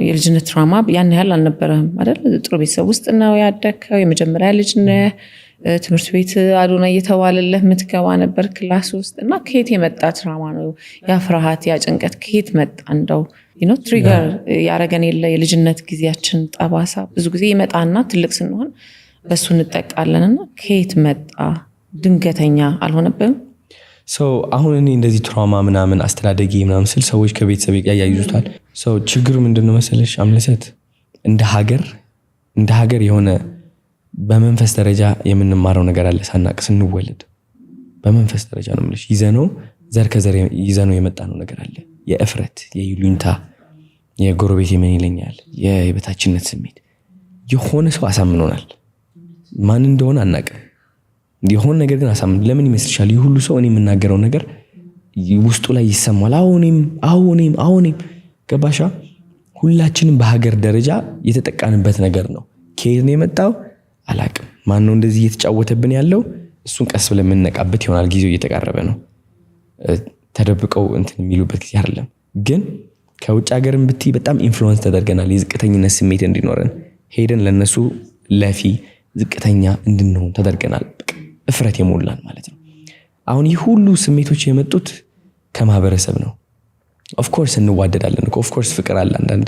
የልጅነት trauma ያን ያህል አልነበረህም አይደል? ጥሩ ቤተሰብ ውስጥ ነው ያደግከው። የመጀመሪያ ልጅ ነህ። ትምህርት ቤት አዶናይ እየተባለልህ የምትገባ ነበር class ውስጥ። እና ከየት የመጣ trauma ነው ያ ፍርሃት፣ ያ ጭንቀት ከየት መጣ? እንደው trigger ያረገን የለ የልጅነት ጊዜያችን ጠባሳ ብዙ ጊዜ ይመጣና ትልቅ ስንሆን በሱ እንጠቃለን። እና ከየት መጣ? ድንገተኛ አልሆነብህም? So አሁን እኔ እንደዚህ trauma ምናምን አስተዳደጌ ምናምን ስል ሰዎች ከቤተሰብ ያያይዙታል። So ችግሩ ምንድን ነው መሰለሽ አምለሰት፣ እንደ ሀገር የሆነ በመንፈስ ደረጃ የምንማረው ነገር አለ ሳናቅ ስንወለድ። በመንፈስ ደረጃ ነው የምልሽ፣ ይዘነው ዘር ከዘር ይዘነው የመጣነው ነገር አለ። የእፍረት፣ የይሉኝታ፣ የጎረቤት ምን ይለኛል፣ የበታችነት ስሜት የሆነ ሰው አሳምኖናል። ማን እንደሆነ አናቅም። የሆነ ነገር ግን አሳምን። ለምን ይመስልሻል? ይህ ሁሉ ሰው እኔ የምናገረው ነገር ውስጡ ላይ ይሰማል። አዎ እኔም፣ አዎ እኔም፣ አዎ እኔም፣ ገባሻ? ሁላችንም በሀገር ደረጃ የተጠቃንበት ነገር ነው። ከየት ነው የመጣው አላቅም። ማን ነው እንደዚህ እየተጫወተብን ያለው? እሱን ቀስ ብለን የምንነቃበት ይሆናል። ጊዜው እየተቃረበ ነው። ተደብቀው እንትን የሚሉበት ጊዜ አይደለም። ግን ከውጭ ሀገርም ብትይ በጣም influence ተደርገናል። የዝቅተኝነት ስሜት እንዲኖረን፣ ሄደን ለነሱ ለፊ ዝቅተኛ እንድንሆን ተደርገናል። በቃ እፍረት የሞላን ማለት ነው። አሁን ይህ ሁሉ ስሜቶች የመጡት ከማህበረሰብ ነው። Of course እንዋደዳለን፣ of course ፍቅር አለ። አንዳንድ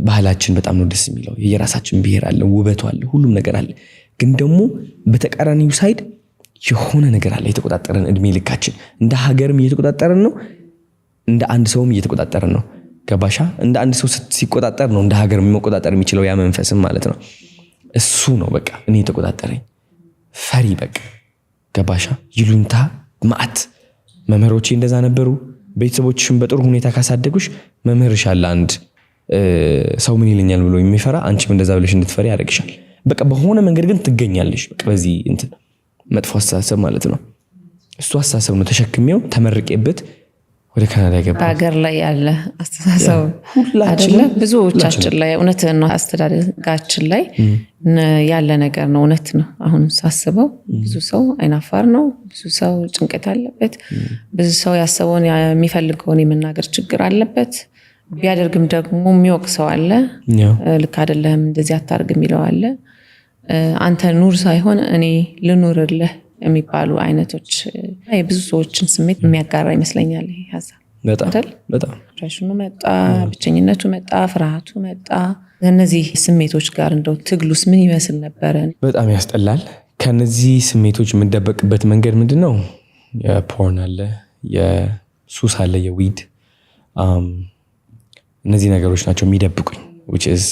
ባህላችን በጣም ነው ደስ የሚለው። የየራሳችን ብሔር አለ፣ ውበቱ አለ፣ ሁሉም ነገር አለ። ግን ደግሞ በተቃራኒው side የሆነ ነገር አለ የተቆጣጠረን እድሜ ልካችን። እንደ ሀገርም እየተቆጣጠረን ነው፣ እንደ አንድ ሰውም እየተቆጣጠረን ነው። ገባሻ? እንደ አንድ ሰው ሲቆጣጠር ነው እንደ ሀገር መቆጣጠር የሚችለው ያ መንፈስም ማለት ነው። እሱ ነው በቃ እኔ የተቆጣጠረኝ። ፈሪ በቃ፣ ገባሻ? ይሉኝታ ማአት። መምህሮቼ እንደዛ ነበሩ። ቤተሰቦችሽን በጥሩ ሁኔታ ካሳደጉሽ መምህርሽ አለ አንድ ሰው ምን ይለኛል ብሎ የሚፈራ፣ አንቺም እንደዛ ብለሽ እንድትፈሪ ያደርግሻል። በቃ በሆነ መንገድ ግን ትገኛለሽ። በቃ በዚህ እንትን መጥፎ አስተሳሰብ ማለት ነው። እሱ አስተሳሰብ ነው ተሸክሜው ተመርቄበት ወደ ካናዳ የገባሁት። በሀገር ላይ ያለ አስተሳሰብ ሁላችንም አይደለ? ብዙዎቻችን ላይ፣ እውነትህን ነው። አስተዳደጋችን ላይ ያለ ነገር ነው። እውነት ነው። አሁን ሳስበው ብዙ ሰው አይናፋር ነው። ብዙ ሰው ጭንቀት አለበት። ብዙ ሰው ያሰበውን የሚፈልገውን የመናገር ችግር አለበት። ቢያደርግም ደግሞ የሚወቅሰው አለ። ልክ አይደለህም፣ እንደዚህ አታርግ የሚለው አለ። አንተ ኑር ሳይሆን እኔ ልኑርልህ የሚባሉ አይነቶች የብዙ ሰዎችን ስሜት የሚያጋራ ይመስለኛል ይሄ ሀሳብ። በጣም። አይደል? በጣም። Depression ኑ መጣ፣ ብቸኝነቱ መጣ፣ ፍርሃቱ መጣ። ከእነዚህ ስሜቶች ጋር እንደው ትግሉስ ምን ይመስል ነበረ? በጣም ያስጠላል። ከነዚህ ስሜቶች የምደበቅበት መንገድ ምንድን ነው? የ porn አለ፣ የሱስ አለ፣ የ weed፣ እነዚህ ነገሮች ናቸው የሚደብቁኝ። Which is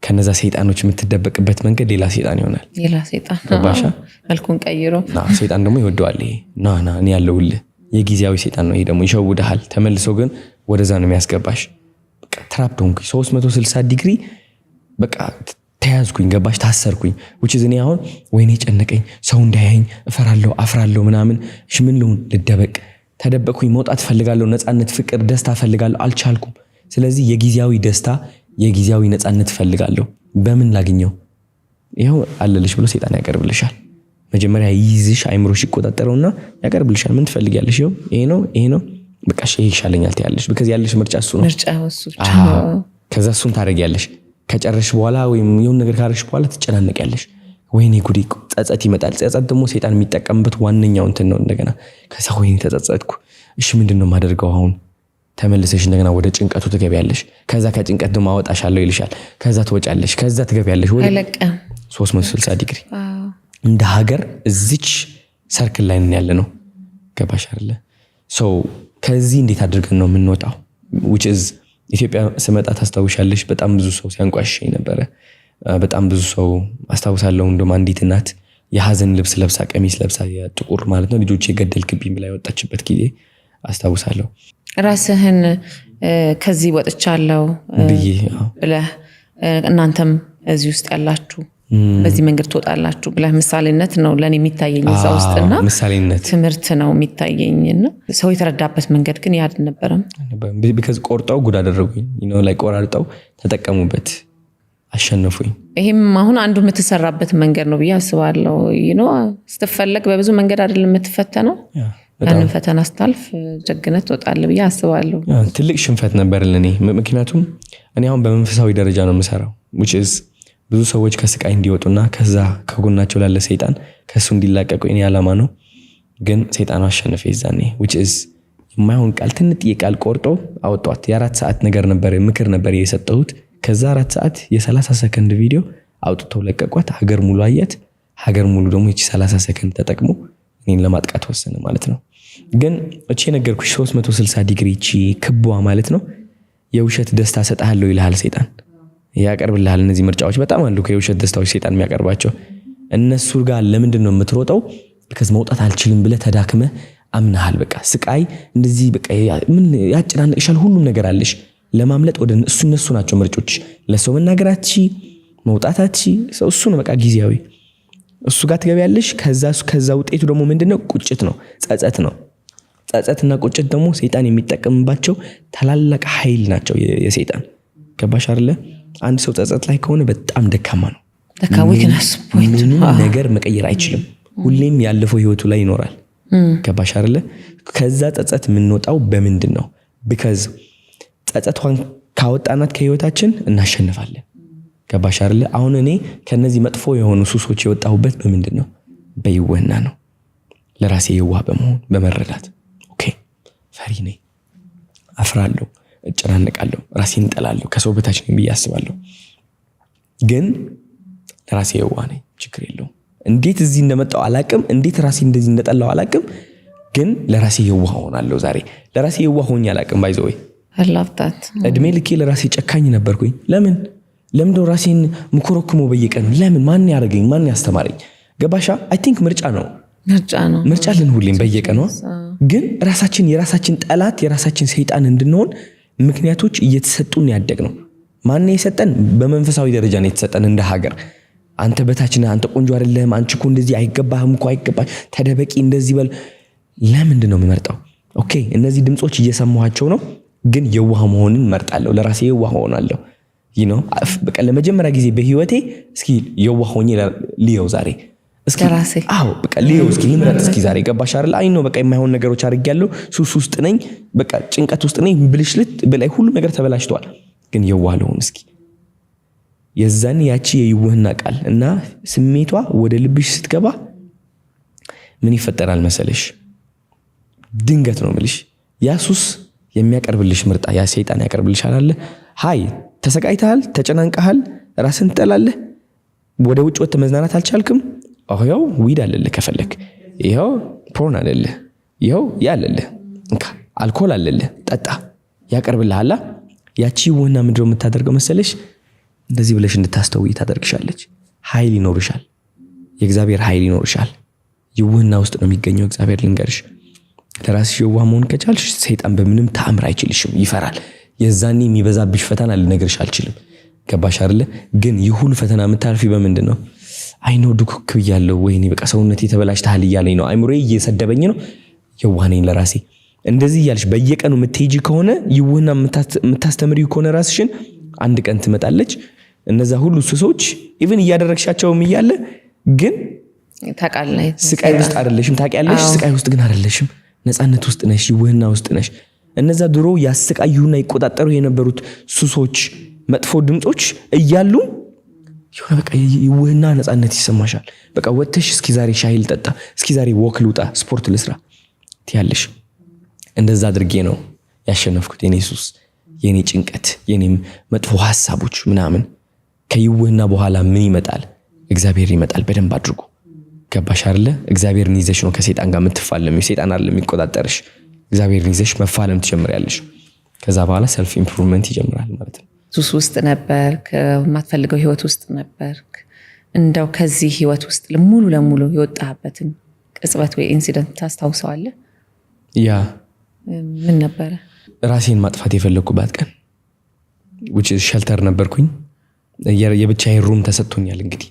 ከነዛ ሰይጣኖች የምትደበቅበት መንገድ ሌላ ሰይጣን ይሆናል። ሌላ ሰይጣን። ገባሻ? መልኩን ቀይሮ። ና ሰይጣን ደግሞ ይወደዋል። ይሄ ና ና እኔ ያለሁልህ የጊዜያዊ ሰይጣን ነው። ይሄ ደግሞ ይሸውድሃል። ተመልሶ ግን ወደዛ ነው የሚያስገባሽ። በቃ trapped ሆንኩኝ 360 ዲግሪ፣ በቃ ተያዝኩኝ፣ ገባሽ? ታሰርኩኝ። Which is እኔ አሁን ወይኔ ጨነቀኝ፣ ሰው እንዳያየኝ እፈራለሁ፣ አፍራለሁ ምናምን። እሺ ምን ልሁን? ልደበቅ። ተደበቅኩኝ። መውጣት እፈልጋለሁ፣ ነፃነት፣ ፍቅር፣ ደስታ እፈልጋለሁ፣ አልቻልኩም። ስለዚህ የጊዜያዊ ደስታ፣ የጊዜያዊ ነፃነት እፈልጋለሁ። በምን ላግኘው? ይኸው አለልሽ ብሎ ሰይጣን ያቀርብልሻል። መጀመሪያ ይይዝሽ፣ አይምሮሽ ይቆጣጠረውና ያቀርብልሻል። ምን ትፈልጊያለሽ? ይኸው ይሄ ነው፣ ይሄ ነው፣ በቃ እሺ፣ ይሄ ይሻለኛል ትያለሽ። Because ያለሽ ምርጫ እሱ ነው። ምርጫ እሱ ብቻ ነው። ከዛ እሱን ታደርጊያለሽ። ከጨረሽ በኋላ ወይም የሆነ ነገር ካረግሽ በኋላ ትጨናነቂያለሽ። ወይኔ ጉዴ፣ ጸጸት ይመጣል። ጸጸት ደግሞ ሰይጣን የሚጠቀምበት ዋነኛው እንትን ነው። እንደገና ከዛ ወይኔ ተጸጸትኩ፣ እሺ ምንድን ነው የማደርገው አሁን? ተመልሰሽ እንደገና ወደ ጭንቀቱ ትገቢያለሽ። ከዛ ከጭንቀት ደግሞ አወጣሻለሁ ይልሻል። ከዛ ትወጫለሽ፣ ከዛ ትገቢያለሽ ወደ አይለቅም። 360 ዲግሪ። እንደ ሀገር እዚች circle ላይ ነን ያለ ነው። ገባሽ አይደለ? So ከዚህ እንዴት አድርገን ነው የምንወጣው? Which is ኢትዮጵያ ስመጣ ታስታውሻለሽ፣ በጣም ብዙ ሰው ሲያንቋሽሸኝ ነበረ። በጣም ብዙ ሰው አስታውሳለሁ። እንደውም አንዲት እናት የሀዘን ልብስ ለብሳ፣ ቀሚስ ለብሳ፣ የጥቁር ማለት ነው፣ ልጆቼ ገደልክብኝ ብላ የወጣችበት ጊዜ አስታውሳለሁ። ራስህን ከዚህ ወጥቻለሁ ብዬ አዎ። ብለህ፣ እናንተም እዚህ ውስጥ ያላችሁ በዚህ መንገድ ትወጣላችሁ ብለህ ምሳሌነት ነው ለእኔ የሚታየኝ እዛ ውስጥና ምሳሌነት። ትምህርት ነው የሚታየኝ እና ሰው የተረዳበት መንገድ ግን ያ አልነበረም። Because ቆርጠው ጉድ አደረጉኝ፣ like ቆራርጠው ተጠቀሙበት፣ አሸነፉኝ። ይሄም አሁን አንዱ የምትሰራበት መንገድ ነው ብዬ አስባለሁ። ስትፈለግ በብዙ መንገድ አይደለም የምትፈተነው። ያንን ፈተና ስታልፍ ጀግነት ትወጣለህ ብዬ አስባለሁ። Yeah፣ ትልቅ ሽንፈት ነበር ለእኔ። ምክንያቱም እኔ አሁን በመንፈሳዊ ደረጃ ነው የምሰራው፣ which is ብዙ ሰዎች ከስቃይ እንዲወጡና ከዛ ከጎናቸው ላለ ሰይጣን ከእሱ እንዲላቀቁ የኔ ዓላማ ነው። ግን ሰይጣኑ አሸነፈ የዛኔ፣ which is የማይሆን ቃል፣ ትንጥዬ ቃል ቆርጦ አወጧት። የ4 ሰዓት ነገር ነበር፣ ምክር ነበር የሰጠሁት። ከዛ 4 ሰዓት የ30 ሰከንድ ቪዲዮ አውጥተው ለቀቋት። ሀገር ሙሉ አያት። ሀገር ሙሉ ደግሞ ይቺ 30 ሰከንድ ተጠቅሞ እኔን ለማጥቃት ወሰነ ማለት ነው። ግን እቺ የነገርኩሽ 360 ዲግሪ፣ እቺ ክቧ ማለት ነው፣ የውሸት ደስታ ሰጥሃለሁ ይልሃል ሰይጣን፣ ያቀርብልሃል። እነዚህ ምርጫዎች በጣም አሉ፣ የውሸት ደስታዎች ሰይጣን የሚያቀርባቸው። እነሱ ጋር ለምንድን ነው የምትሮጠው? Because መውጣት አልችልም ብለህ ተዳክመህ አምናሃል። በቃ ስቃይ እንደዚህ በቃ ምን ያጨናንቅሻል? ሁሉም ነገር አለሽ። ለማምለጥ ወደ እሱ፣ እነሱ ናቸው ምርጮች። ለሰው መናገር አትቺ፣ መውጣት አትቺ። ሰው እሱ ነው በቃ ጊዜያዊ፣ እሱ ጋር ትገቢያለሽ። ከዛ ውጤቱ ደግሞ ምንድነው? ቁጭት ነው፣ ጸጸት ነው። ጸጸትና ቁጭት ደግሞ ሰይጣን የሚጠቀምባቸው ታላላቅ ኃይል ናቸው የሰይጣን። ገባሽ አይደለ? አንድ ሰው ጸጸት ላይ ከሆነ በጣም ደካማ ነው። ለካ weakness point። ምንም ነገር መቀየር አይችልም። ሁሌም ያለፈው ህይወቱ ላይ ይኖራል። ገባሽ አይደለ? ከዛ ጸጸት የምንወጣው በምንድን ነው? Because ጸጸቷን ካወጣናት ከህይወታችን እናሸንፋለን። ገባሽ አይደለ? አሁን እኔ ከነዚህ መጥፎ የሆኑ ሱሶች የወጣሁበት በምንድን ነው? በይወና ነው። ለራሴ የዋህ በመሆን፣ በመረዳት፣ okay ፈሪ ነኝ፣ አፍራለሁ፣ እጨናነቃለሁ፣ ራሴን እጠላለሁ፣ ከሰው በታች ነኝ ብዬ አስባለሁ። ግን ለራሴ የዋህ ነኝ፣ ችግር የለውም። እንዴት እዚህ እንደመጣው አላቅም፣ እንዴት ራሴ እንደዚህ እንደጠላው አላቅም። ግን ለራሴ የዋህ ሆናለሁ። ዛሬ ለራሴ የዋህ ሆኜ አላቅም። By the way I love that. እድሜ ልኬ ለራሴ ጨካኝ ነበርኩኝ። ለምን ለምንድነው ራሴን ምኮረኩመው በየቀኑ? ለምን? ማን ያደረገኝ? ማን ያስተማረኝ? ገባሻ? I think ምርጫ ነው። ምርጫ ነው። ምርጫ አለን ሁሌም በየቀኗ። ግን ራሳችን የራሳችን ጠላት፣ የራሳችን ሰይጣን እንድንሆን ምክንያቶች እየተሰጡን ያደግ ነው። ማን የሰጠን? በመንፈሳዊ ደረጃ ነው የተሰጠን እንደ ሀገር። አንተ በታች ነህ፣ አንተ ቆንጆ አይደለህም፣ አንቺ እኮ እንደዚህ አይገባህም እኮ አይገባሽ፣ ተደበቂ፣ እንደዚህ በል። ለምንድን ነው የምመርጠው? Okay እነዚህ ድምፆች እየሰማኋቸው ነው፣ ግን የዋህ መሆንን መርጣለሁ። ለራሴ የዋህ ሆናለሁ። በቃ ለመጀመሪያ ጊዜ በህይወቴ እስኪ የዋህ ሆኜ ልየው ዛሬ። እስኪ ለራሴ። አዎ፣ በቃ ሊዮ እስኪ ልምረጥ እስኪ ዛሬ። ገባሽ አይደል? I know በቃ የማይሆን ነገሮች አድርጌያለሁ። ሱስ ውስጥ ነኝ፣ በቃ ጭንቀት ውስጥ ነኝ፣ ብልሽልት በላይ ሁሉ ነገር ተበላሽቷል። ግን የዋህ ልሁን እስኪ። የዛን ያቺ የይውህና ቃል እና ስሜቷ ወደ ልብሽ ስትገባ ምን ይፈጠራል መሰለሽ? ድንገት ነው ምልሽ፣ ያ ሱስ የሚያቀርብልሽ ምርጣ ያ ሰይጣን ያቀርብልሻል አለ። Hi፣ ተሰቃይተሃል፣ ተጨናንቀሃል፣ ራስን ትጠላለህ፣ ወደ ውጭ ወጥተህ መዝናናት አልቻልክም። ይኸው weed አለልህ ከፈለክ፣ ይኸው porn አለልህ፣ ይኸው ያ አለልህ፣ እንካ አልኮል አለልህ፣ ጠጣ ያቀርብልሃላ። ያቺ ውህና ምንድነው የምታደርገው መሰለሽ? እንደዚህ ብለሽ እንድታስተውይ ታደርግሻለች። ኃይል ይኖርሻል፣ የእግዚአብሔር ኃይል ይኖርሻል። የውህና ውስጥ ነው የሚገኘው እግዚአብሔር። ልንገርሽ፣ ለራስሽ የዋህ መሆን ከቻልሽ ሰይጣን በምንም ተአምር አይችልሽም፣ ይፈራል። የዛኔ የሚበዛብሽ ፈተና ልነግርሽ አልችልም። ገባሽ አይደለ? ግን ይህ ሁሉ ፈተና የምታልፊ በምንድን ነው? I know ድኩክ ብያለሁ፣ ወይኔ በቃ ሰውነቴ ተበላሽተሃል እያለኝ ነው፣ አይምሮዬ እየሰደበኝ ነው፣ የዋህ ነኝ ለራሴ። እንደዚህ እያልሽ በየቀኑ የምትሄጂ ከሆነ፣ ይውህና የምታስተምሪው ከሆነ ራስሽን፣ አንድ ቀን ትመጣለች። እነዛ ሁሉ ሱሶች even እያደረግሻቸውም እያለ ግን ታውቃለህ። ስቃይ ውስጥ አይደለሽም። ታውቂያለሽ፣ ስቃይ ውስጥ ግን አይደለሽም። ነፃነት ውስጥ ነሽ፣ ይውህና ውስጥ ነሽ። እነዛ ድሮ ያሰቃዩና ይቆጣጠሩ የነበሩት ሱሶች፣ መጥፎ ድምፆች እያሉ የሆነ በቃ ይውህና ነፃነት ይሰማሻል። በቃ ወጥተሽ እስኪ ዛሬ ሻይ ልጠጣ፣ እስኪ ዛሬ walk ልውጣ፣ ስፖርት ልስራ ትያለሽ። እንደዛ አድርጌ ነው ያሸነፍኩት የኔ ሱስ፣ የኔ ጭንቀት፣ የኔ መጥፎ ሀሳቦች ምናምን። ከይውህና በኋላ ምን ይመጣል? እግዚአብሔር ይመጣል። በደንብ አድርጎ። ገባሽ አይደለ? እግዚአብሔርን ይዘሽ ነው ከሰይጣን ጋር የምትፋለሚው። ሰይጣን አይደለም የሚቆጣጠርሽ። እግዚአብሔርን ይዘሽ መፋለም ትጀምሪያለሽ። ከዛ በኋላ self improvement ይጀምራል ማለት ነው። ሱስ ውስጥ ነበርክ፣ የማትፈልገው ህይወት ውስጥ ነበርክ። እንደው ከዚህ ህይወት ውስጥ ሙሉ ለሙሉ የወጣህበትን ቅጽበት ወይ incident ታስታውሰዋለህ? Yeah። ምን ነበረ? ራሴን ማጥፋት የፈለግኩባት ቀን which is shelter ነበርኩኝ። የብቻዬን room ተሰጥቶኛል እንግዲህ።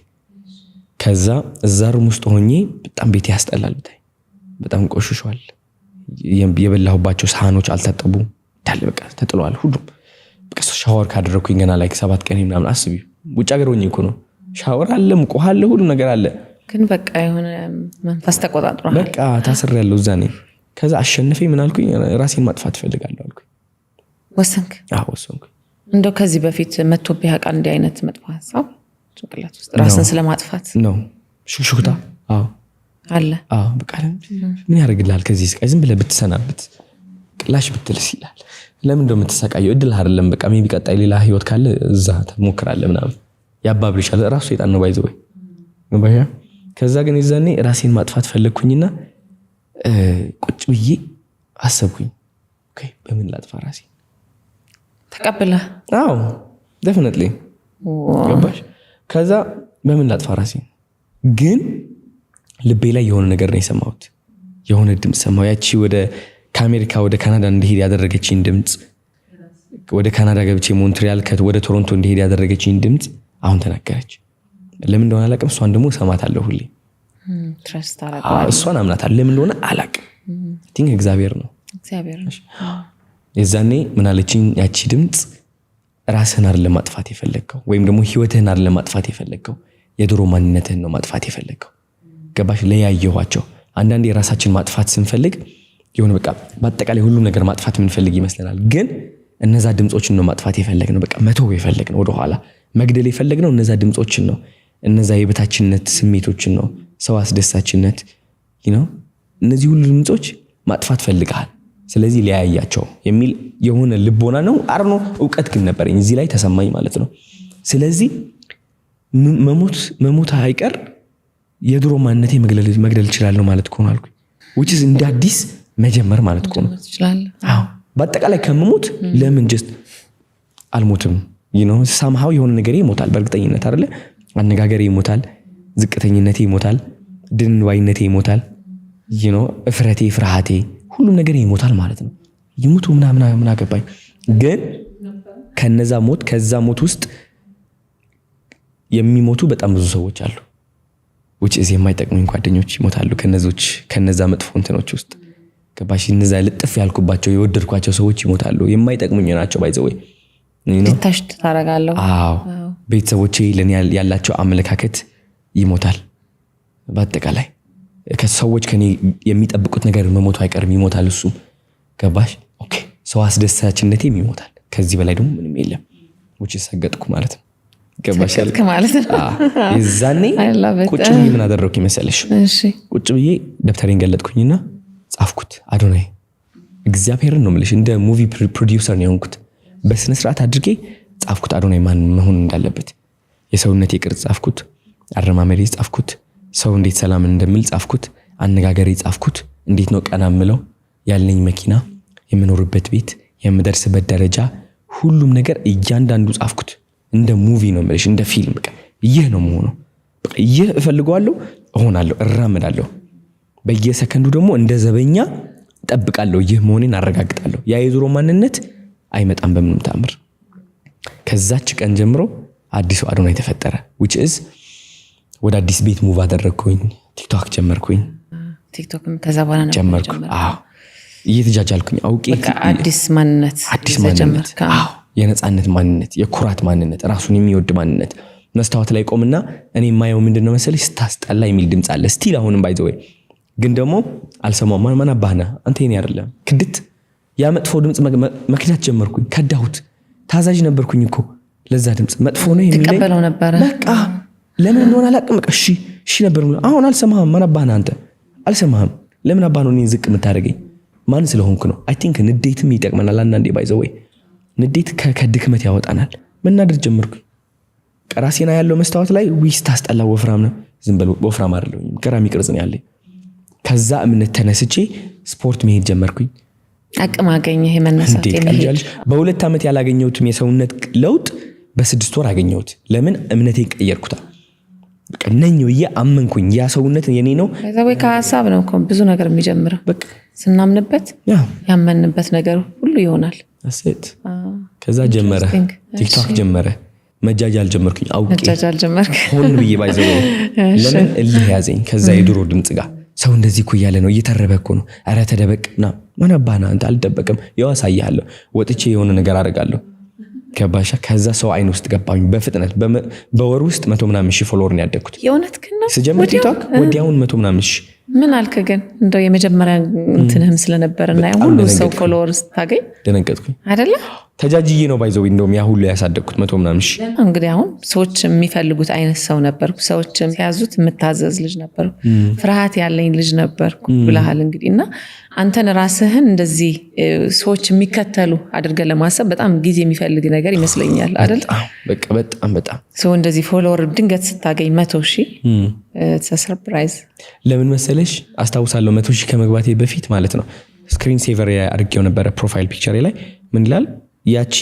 ከዛ እዛ room ውስጥ ሆኜ በጣም ቤቴ ያስጠላል፣ ብታይ በጣም ቆሽሿል። የበላሁባቸው ሳህኖች አልታጠቡም፣ እንዳለ በቃ ተጥለዋል ሁሉም። በቃ ሻወር ካደረግኩኝ ገና like 7 ቀን ምናምን አስቢ። ውጭ ሀገር ሆኜ እኮ ነው። ሻወር አለ፣ ሙቅ ውሃ አለ፣ ሁሉ ነገር አለ። ግን በቃ የሆነ መንፈስ ተቆጣጥሯል። በቃ ታስሬያለሁ እዛ ነኝ። ከዛ አሸንፌ ምን አልኩኝ? ራሴን ማጥፋት እፈልጋለሁ አልኩኝ። ወሰንክ? አዎ፣ ወሰንኩኝ። እንደው ከዚህ በፊት መጥቶብህ ያውቃል እንዲህ አይነት መጥፎ ሀሳብ ጭንቅላት ውስጥ ራስን ስለማጥፋት? ነው ሹክሹክታ። አዎ። አለ። አዎ፣ በቃ ምን ያደርግልሃል ከዚህ ስቃይ ዝም ብለህ ብትሰናበት፣ ቅላሽ ብትልስ ይላል። ለምን እንደው የምትሰቃየው? እድል አይደለም። በቃ maybe ቀጣይ ሌላ ህይወት ካለ እዛ ትሞክራለህ ምናምን ያባብልሻል። ራሱ ሰይጣን ነው by the way። ከዛ ግን የዛኔ ራሴን ማጥፋት ፈለግኩኝና ቁጭ ብዬ አሰብኩኝ። Okay፣ በምን ላጥፋ ራሴን? ተቀብለህ? አዎ፣ definitely። ገባሽ? ከዛ በምን ላጥፋ ራሴን? ግን ልቤ ላይ የሆነ ነገር ነው የሰማሁት። የሆነ ድምፅ ሰማሁ። ያቺ ወደ ከአሜሪካ ወደ ካናዳ እንድሄድ ያደረገችኝ ድምፅ፣ ወደ ካናዳ ገብቼ ሞንትሪያል ወደ ቶሮንቶ እንድሄድ ያደረገችኝ ድምፅ አሁን ተናገረች። ለምን እንደሆነ አላውቅም። እሷን ደግሞ እሰማታለሁ ሁሌ። Trust ታደርገዋለህ። እሷን አምናታለሁ። ለምን እንደሆነ አላውቅም። Think እግዚአብሔር ነው። እግዚአብሔር ነው። የዛኔ ምን አለችኝ ያቺ ድምፅ? ራስህን አይደለም ማጥፋት የፈለግከው ወይም ደግሞ ህይወትህን አይደለም ማጥፋት የፈለግከው፣ የድሮ ማንነትህን ነው ማጥፋት የፈለግከው። ገባሽ? ለያየኋቸው። አንዳንዴ የራሳችን ማጥፋት ስንፈልግ የሆነ በቃ በአጠቃላይ ሁሉም ነገር ማጥፋት የምንፈልግ ይመስለናል። ግን እነዛ ድምፆችን ነው ማጥፋት የፈለግነው። በቃ መተው የፈለግነው፣ ወደኋላ መግደል የፈለግነው እነዛ ድምፆችን ነው። እነዛ የበታችነት ስሜቶችን ነው፣ ሰው አስደሳችነት ነው። እነዚህ ሁሉ ድምፆች ማጥፋት ፈልገሃል። ስለዚህ ሊያያቸው የሚል የሆነ ልቦና ነው አርኖ እውቀት ግን ነበረኝ እዚህ ላይ ተሰማኝ ማለት ነው። ስለዚህ መሞት መሞት አይቀር የድሮ ማንነቴ መግደል እችላለሁ ማለት ከሆነ አልኩኝ። Which is እንደ አዲስ መጀመር ማለት ከሆነ። ትችላለህ። አዎ፣ በአጠቃላይ ከምሞት ለምን just አልሞትም? Somehow የሆነ ነገር ይሞታል በእርግጠኝነት አይደለ? አነጋገሬ ይሞታል፣ ዝቅተኝነቴ ይሞታል፣ ድንባይነቴ ይሞታል፣ እፍረቴ፣ ፍርሃቴ፣ ሁሉም ነገር ይሞታል ማለት ነው። ይሙቱ ምናምን ምን አገባኝ። ግን ከነዛ ሞት ከዛ ሞት ውስጥ የሚሞቱ በጣም ብዙ ሰዎች አሉ። Which is የማይጠቅሙኝ ጓደኞች ይሞታሉ ከነዞች ከነዛ መጥፎ እንትኖች ውስጥ። ገባሽ? እነዛ ልጥፍ ያልኩባቸው የወደድኳቸው ሰዎች ይሞታሉ። የማይጠቅሙኝ ናቸው by the way። Detach ታደርጋለህ። አዎ፣ ቤተሰቦቼ ለእኔ ያላቸው አመለካከት ይሞታል። በአጠቃላይ ከሰዎች ከኔ የሚጠብቁት ነገር መሞቱ አይቀርም፣ ይሞታል። እሱም ገባሽ? Okay፣ ሰው አስደሳችነቴም ይሞታል። ከዚህ በላይ ደግሞ ምንም የለም። ውጭ ሰገጥኩ ማለት ነው። ገባሽ? ሰገጥክ ማለት ነው። የዛኔ I love it. ቁጭ ብዬ ምን አደረግኩ ይመሰለሽ? እሺ። ቁጭ ብዬ ደብተሬን ገለጥኩኝና ጻፍኩት። አዶናይ፣ እግዚአብሔርን ነው የምልሽ፣ እንደ movie producer ነው የሆንኩት። በስነ ስርዓት አድርጌ ጻፍኩት። አዶናይ ማን መሆን እንዳለበት የሰውነቴ ቅርጽ ጻፍኩት፣ አረማመዴ ጻፍኩት፣ ሰው እንዴት ሰላም እንደምል ጻፍኩት፣ አነጋገሬ ጻፍኩት፣ እንዴት ነው ቀና ምለው፣ ያለኝ መኪና፣ የምኖርበት ቤት፣ የምደርስበት ደረጃ፣ ሁሉም ነገር እያንዳንዱ ጻፍኩት። እንደ movie ነው የምልሽ፣ እንደ ፊልም። በቃ ይህ ነው መሆነው። በቃ ይህ እፈልገዋለሁ፣ እሆናለሁ፣ እራመዳለሁ። በየሰከንዱ ደግሞ እንደ ዘበኛ እጠብቃለሁ። ይህ መሆኔን አረጋግጣለሁ። ያ የድሮ ማንነት አይመጣም በምንም ተአምር። ከዛች ቀን ጀምሮ አዲሱ አዶናይ ተፈጠረ። Which is ወደ አዲስ ቤት move አደረግኩኝ። ቲክቶክ ጀመርኩኝ። ቲክቶክም ከዛ በኋላ ነበር ጀመርኩ። የጀመርከው? አዎ፣ እየተጃጃልኩኝ አውቄ። በቃ አዲስ ማንነት አዲስ ይዘህ ማንነት። ጀመርክ። አዎ፣ የነፃነት ማንነት፣ የኩራት ማንነት፣ ራሱን የሚወድ ማንነት። መስታወት ላይ ቆምና እኔ የማየው ምንድን ነው መሰለሽ? ስታስጠላ የሚል ድምፅ አለ። Still አሁንም by the way ግን ደግሞ አልሰማውም። ማን አባህ ነህ አንተ? የኔ አይደለም ክድት። ያ መጥፎ ድምፅ መክዳት ጀመርኩኝ። ከዳሁት። ታዛዥ ነበርኩኝ እኮ ለዛ ድምፅ፣ መጥፎ ነው የሚለኝ። ትቀበለው ነበረ። በቃ ለምን እንደሆነ አላውቅም። በቃ እሺ እሺ ነበር የምለው። አሁን አልሰማህም። ማን አባህ ነህ አንተ? አልሰማህም። ለምን አባህ ነው እኔን ዝቅ የምታደርገኝ? ማን ስለሆንክ ነው? I think ንዴትም ይጠቅመናል አንዳንዴ። By the way ንዴት ከድክመት ያወጣናል። መናደድ ጀመርኩኝ። ራሴና ያለው መስታወት ላይ ዊ ስታስጠላ፣ ወፍራም ነው። ዝም በል፣ ወፍራም አይደለሁኝም። ገራሚ ቅርጽ ነው ያለኝ። ከዛ እምነት ተነስቼ ስፖርት መሄድ ጀመርኩኝ። አቅም አገኘህ የመነሳት እንዴ የመሄድ። ቀልጃለሽ? በ2 ዓመት ያላገኘሁትም የሰውነት ለውጥ በ6 ወር አገኘሁት። ለምን? እምነቴን ቀየርኩታ። በቃ ነኝ ብዬ አመንኩኝ። ያ ሰውነት የኔ ነው። ከዛ ወይ ከሀሳብ ነው እኮ ብዙ ነገር የሚጀምረው። በቃ ስናምንበት ያመንበት ነገር ሁሉ ይሆናል። That's ከዛ ጀመረ። Interesting. ቲክቶክ ጀመረ። መጃጃል ጀመርኩኝ አውቄ። መጃጃል ጀመርክ። ሆን ብዬ by the way። ለምን? እልህ ያዘኝ ከዛ የድሮ ድምፅ ጋር። ሰው እንደዚህ እኮ እያለ ነው፣ እየተረበ እኮ ነው። ኧረ ተደበቅ ና። ማን አባህ ነህ አንተ? አልደበቅም። ያው አሳይሃለሁ። ወጥቼ የሆነ ነገር አደርጋለሁ። ገባሻ? ከዛ ሰው አይን ውስጥ ገባኝ በፍጥነት። በወር ውስጥ መቶ ምናምን ሺህ follower ነው ያደግኩት። የእውነት ግን ነው? ስጀምር ወዲያው? ቲክቶክ ወዲያውን መቶ ምናምን ሺህ። ምን አልክ ግን? እንደው የመጀመሪያ እንትንህም ስለነበር እና በጣም ሁሉ ሰው ደነገጥኩኝ። follower ስታገኝ ደነገጥኩኝ። አይደለ? ተጃጅዬ ነው by the way እንደውም ያ ሁሉ ያሳደግኩት መቶ ምናምን ሺህ። እንግዲህ አሁን ሰዎች የሚፈልጉት አይነት ሰው ነበርኩ። ሰዎች ሲያዙት የምታዘዝ ልጅ ነበርኩ፣ ፍርሃት ያለኝ ልጅ ነበርኩ ብለሃል። እንግዲህ እና አንተን ራስህን እንደዚህ ሰዎች የሚከተሉ አድርገን ለማሰብ በጣም ጊዜ የሚፈልግ ነገር ይመስለኛል፣ አይደል? በጣም፣ በቃ በጣም በጣም። ሰው እንደዚህ follower ድንገት ስታገኝ 100,000 surprise። ለምን መሰለሽ? አስታውሳለሁ፣ 100,000 ከመግባቴ በፊት ማለት ነው screen saver አድርጌው ነበረ። Profile picture ላይ ምን ይላል? ያቺ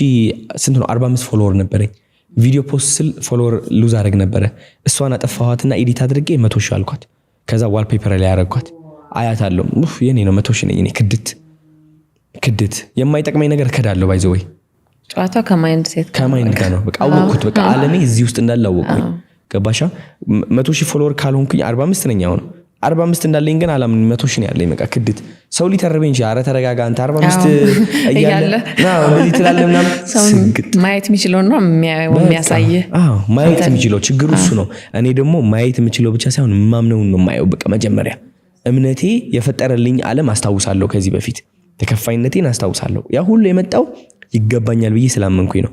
ስንት ነው፣ 45 follower ነበረኝ። ቪዲዮ post ስል follower lose አድረግ ነበረ። እሷን አጠፋኋትና edit አድርጌ 100,000 አልኳት። ከዛ wallpaper ላይ ያረግኳት አያታለሁ። ኡፍ፣ የኔ ነው፣ 100,000 ነኝ እኔ። ክድት ክድት፣ የማይጠቅመኝ ነገር ከዳለሁ by the way። ጨዋታው ከ mindset ከ mind ጋር ነው። በቃ አወቅኩት። በቃ አለሜ እዚህ ውስጥ እንዳለ አወቅኩኝ። ገባሻ? 100,000 follower ካልሆንኩኝ፣ 45 ነኝ አሁን፣ 45 እንዳለኝ ግን አላምን። 100,000 ነው ያለኝ። በቃ ክድት። ሰው ሊተርበኝ ይችላል። ኧረ ተረጋጋ አንተ፣ 45 እያለ ና እንደዚህ ትላለህ ምናምን። ስግጥ። ማየት የሚችለው ነው የሚያሳይህ። አዎ፣ ማየት የሚችለው ችግሩ እሱ ነው። እኔ ደግሞ ማየት የምችለው ብቻ ሳይሆን የማምነውን ነው የማየው። በቃ መጀመሪያ እምነቴ የፈጠረልኝ ዓለም አስታውሳለሁ። ከዚህ በፊት ተከፋይነቴን አስታውሳለሁ። ያ ሁሉ የመጣው ይገባኛል ብዬ ስላመንኩኝ ነው።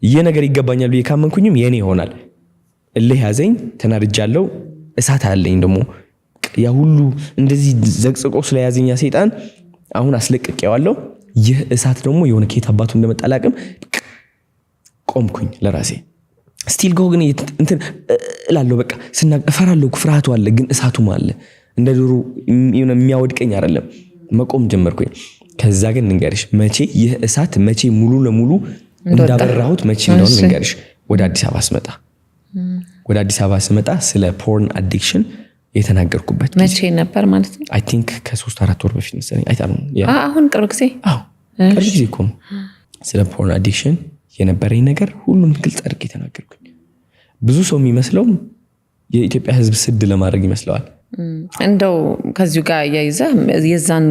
ይህ ነገር ይገባኛል ብዬ ካመንኩኝም የኔ ይሆናል። እልህ ያዘኝ፣ ተናድጃለሁ። እሳት አለኝ ደግሞ። ያ ሁሉ እንደዚህ ዘቅዝቆ ስለያዘኝ ያ ሰይጣን አሁን አስለቅቄዋለሁ። ይህ እሳት ደግሞ የሆነ ከየት አባቱ እንደመጣ አላቅም። ቆምኩኝ ለራሴ። Still go ግን እንትን እላለሁ። በቃ ስና እፈራለሁ። ፍርሃቱ አለ፣ ግን እሳቱም አለ። እንደ ድሮ የሆነ የሚያወድቀኝ አይደለም። መቆም ጀመርኩኝ። ከዛ ግን ልንገርሽ መቼ ይህ እሳት መቼ ሙሉ ለሙሉ እንዳበራሁት፣ መቼ እንደሆነ ልንገርሽ። ወደ አዲስ አበባ ስመጣ ስለ porn addiction የተናገርኩበት። መቼ ነበር ማለት ነው? I think ከ3-4 ወር በፊት መሰለኝ። አሁን ቅርብ ጊዜ። አዎ፣ ቅርብ ጊዜ እኮ ነው። ስለ porn addiction የነበረኝ ነገር ሁሉም ግልጽ አድርጌ የተናገርኩኝ። ብዙ ሰው የሚመስለው የኢትዮጵያ ሕዝብ ስድ ለማድረግ ይመስለዋል። እንደው ከዚሁ ጋር እያይዘህ የዛን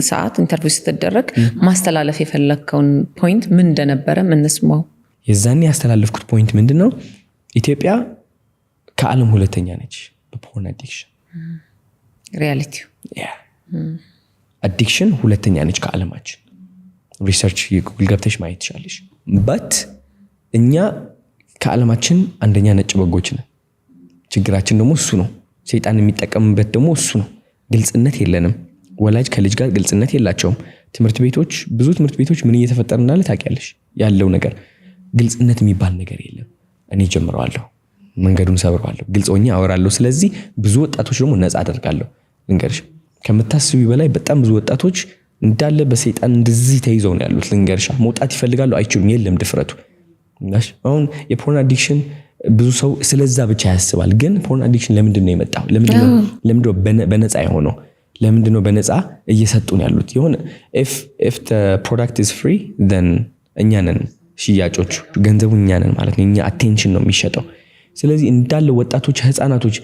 ሰዓት interview ስትደረግ ማስተላለፍ የፈለግከውን point ምን እንደነበረ እንስማው። የዛኔ ያስተላለፍኩት point ምንድን ነው? ኢትዮጵያ ከዓለም ሁለተኛ ነች በ porn addiction። Reality ው። Addiction ሁለተኛ ነች ከዓለማችን። Research ጉግል ገብተሽ ማየት ትችላለሽ። But እኛ ከዓለማችን አንደኛ ነጭ በጎች ነን። ችግራችን ደግሞ እሱ ነው። ሰይጣን የሚጠቀምበት ደግሞ እሱ ነው። ግልጽነት የለንም። ወላጅ ከልጅ ጋር ግልጽነት የላቸውም። ትምህርት ቤቶች፣ ብዙ ትምህርት ቤቶች ምን እየተፈጠረ እንዳለ ታውቂያለሽ። ያለው ነገር ግልጽነት የሚባል ነገር የለም። እኔ ጀምረዋለሁ፣ መንገዱን ሰብረዋለሁ፣ ግልጽ ሆኜ አወራለሁ። ስለዚህ ብዙ ወጣቶች ደግሞ ነፃ አደርጋለሁ። ልንገርሽ፣ ከምታስቢ በላይ በጣም ብዙ ወጣቶች እንዳለ በሰይጣን እንደዚህ ተይዘው ነው ያሉት። ልንገርሻ፣ መውጣት ይፈልጋሉ፣ አይችሉም። የለም ድፍረቱ። አሁን የ porn addiction ብዙ ሰው ስለዛ ብቻ ያስባል። ግን porn addiction ለምንድን ነው የመጣው? ለምንድን ነው በነፃ የሆነው? ለምንድን ነው በነፃ እየሰጡን ያሉት? የሆነ if product is free, then እኛ ነን ሽያጮቹ፣ ገንዘቡ እኛ ነን ማለት ነው። እኛ attention ነው የሚሸጠው። ስለዚህ እንዳለ ወጣቶች፣ ህፃናቶች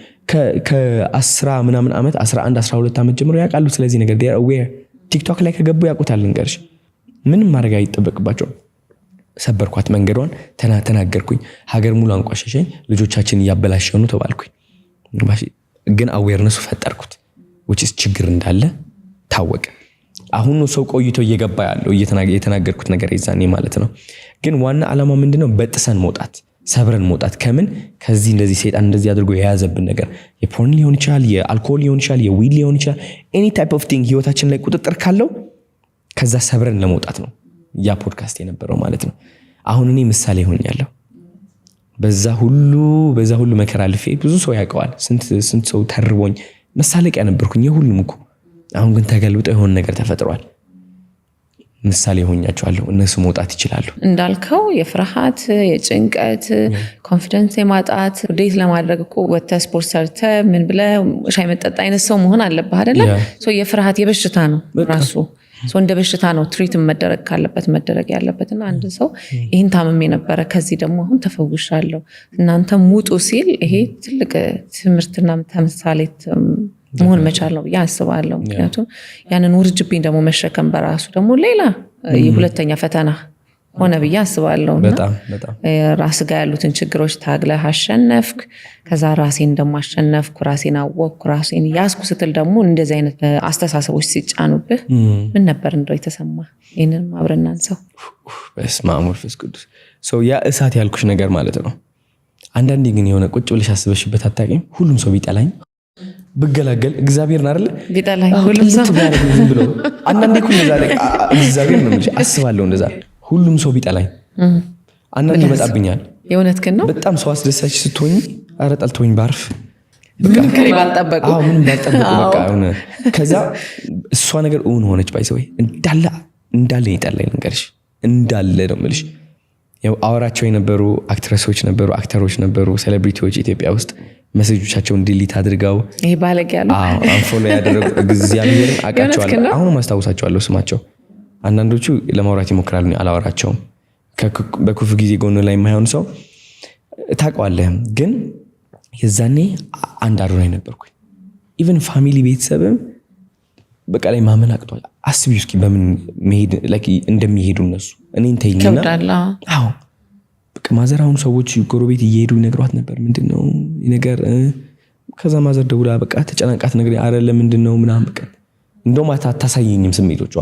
ከ10 ምናምን ዓመት፣ 11 12 ዓመት ጀምሮ ያውቃሉ ስለዚህ ነገር፣ aware። ቲክቶክ ላይ ከገቡ ያውቁታል። ልንገርሽ፣ ምንም ማድረግ አይጠበቅባቸውም። ሰበርኳት መንገዷን፣ ተናገርኩኝ። ሀገር ሙሉ አንቋሸሸኝ። ልጆቻችን እያበላሸ ነው ተባልኩኝ። ግን awareness ኡ ፈጠርኩት፣ which is ችግር እንዳለ ታወቀ። አሁን ነው ሰው ቆይቶ እየገባ ያለው የተናገርኩት ነገር የዛኔ ማለት ነው። ግን ዋና ዓላማ ምንድነው? በጥሰን መውጣት፣ ሰብረን መውጣት። ከምን? ከዚህ እንደዚህ ሰይጣን እንደዚህ አድርጎ የያዘብን ነገር፣ የ porn ሊሆን ይችላል፣ የአልኮል ሊሆን ይችላል፣ የ weed ሊሆን ይችላል። Any type of thing ህይወታችን ላይ ቁጥጥር ካለው ከዛ ሰብረን ለመውጣት ነው ያ ፖድካስት የነበረው ማለት ነው። አሁን እኔ ምሳሌ ሆኛለሁ። በዛ ሁሉ መከራ አልፌ ብዙ ሰው ያውቀዋል። ስንት ስንት ሰው ተርቦኝ መሳለቂያ ነበርኩኝ የሁሉም እኮ። አሁን ግን ተገልብጦ የሆነ ነገር ተፈጥሯል። ምሳሌ ሆኛቸዋለሁ። እነሱ መውጣት ይችላሉ። እንዳልከው የፍርሃት፣ የጭንቀት፣ confidence የማጣት፣ date ለማድረግ እኮ ወጥተህ ስፖርት ሰርተህ ምን ብለህ ሻይ መጠጥ አይነት ሰው መሆን አለብህ አይደለ? የፍርሃት የበሽታ ነው ራሱ፣ እንደ በሽታ ነው treat መደረግ ካለበት መደረግ ያለበት። እና አንድ ሰው ይህን ታምሜ ነበረ፣ ከዚህ ደግሞ አሁን ተፈውሻለሁ፣ እናንተም ውጡ ሲል ይሄ ትልቅ ትምህርትና ተምሳሌት መሆን መቻል ነው ብዬ አስባለሁ። ምክንያቱም ያንን ውርጅብኝ ደግሞ መሸከም በራሱ ደግሞ ሌላ የሁለተኛ ፈተና ሆነ ብዬ አስባለሁ። እና በጣም በጣም። ራስ ጋር ያሉትን ችግሮች ታግለህ አሸነፍክ። ከዛ ራሴን ደግሞ አሸነፍኩ፣ ራሴን አወቅኩ፣ ራሴን ያዝኩ ስትል ደግሞ እንደዚህ አይነት አስተሳሰቦች ሲጫኑብህ ምን ነበር እንደው የተሰማ? ይህንን አብረን እናንሳው። በስመ አብ ወመንፈስ ቅዱስ። So ያ እሳት ያልኩሽ ነገር ማለት ነው። አንዳንዴ ግን የሆነ ቁጭ ብለሽ አስበሽበት አታውቂም? ሁሉም ሰው ቢጠላኝ ብገላገል፣ እግዚአብሔርን አይደለ? ቢጠላኝ ሁሉም ሰው። ጥልት ቢያደርገኝ ዝም ብሎ። አንዳንዴ እኮ እንደዛ ላይ እግዚአብሔር ነው የምልሽ አስባለሁ እንደዛ፣ ሁሉም ሰው ቢጠላኝ አንዳንዴ ይመጣብኛል። የእውነት ግን ነው። በጣም ሰው አስደሳች ስትሆኝ ኧረ ጠልቶኝ ባርፍ። ምንም ከኔ ባልጠበቁ። አዎ፣ ምንም ባልጠበቁ በቃ የሆነ ከዛ እሷ ነገር እውን ሆነች። By the way እንዳለ እንዳለ ይጠላኝ፣ ልንገርሽ፣ እንዳለ ነው የምልሽ። ያው አወራቸው የነበሩ actress ኦች ነበሩ፣ actor ኦች ነበሩ፣ celebrity ዎች ኢትዮጵያ ውስጥ message ኦቻቸውን delete አድርገው ይሄ ባለጌ ያሉ። Unfollow ያደረጉ፣ እግዚአብሔርን አውቃቸዋለሁ። ነው? አሁንም አስታውሳቸዋለሁ ስማቸው። አንዳንዶቹ ለማውራት ይሞክራሉ፣ እኔ አላወራቸውም። በክፉ ጊዜ ጎን ላይ የማይሆን ሰው ታውቀዋለህ። ግን የዛኔ አንድ አዶናይ ነበርኩኝ። Even family ቤተሰብም በቃ ላይ ማመን አቅቷል። አስቢ እስኪ በምን መሄድ like እንደሚሄዱ እነሱ እኔን ተይኝና። ይከብዳል። አዎ። አዎ በቃ mother አሁን ሰዎች ጎረቤት እየሄዱ ይነግሯት ነበር። ምንድን ነው ይህ ነገር? ከዛ mother ደውላ በቃ ተጨናንቃት ነገር አረ ለምንድን ነው ምናምን፣ በቃ እንደውም አታሳየኝም ስሜቶቿ፣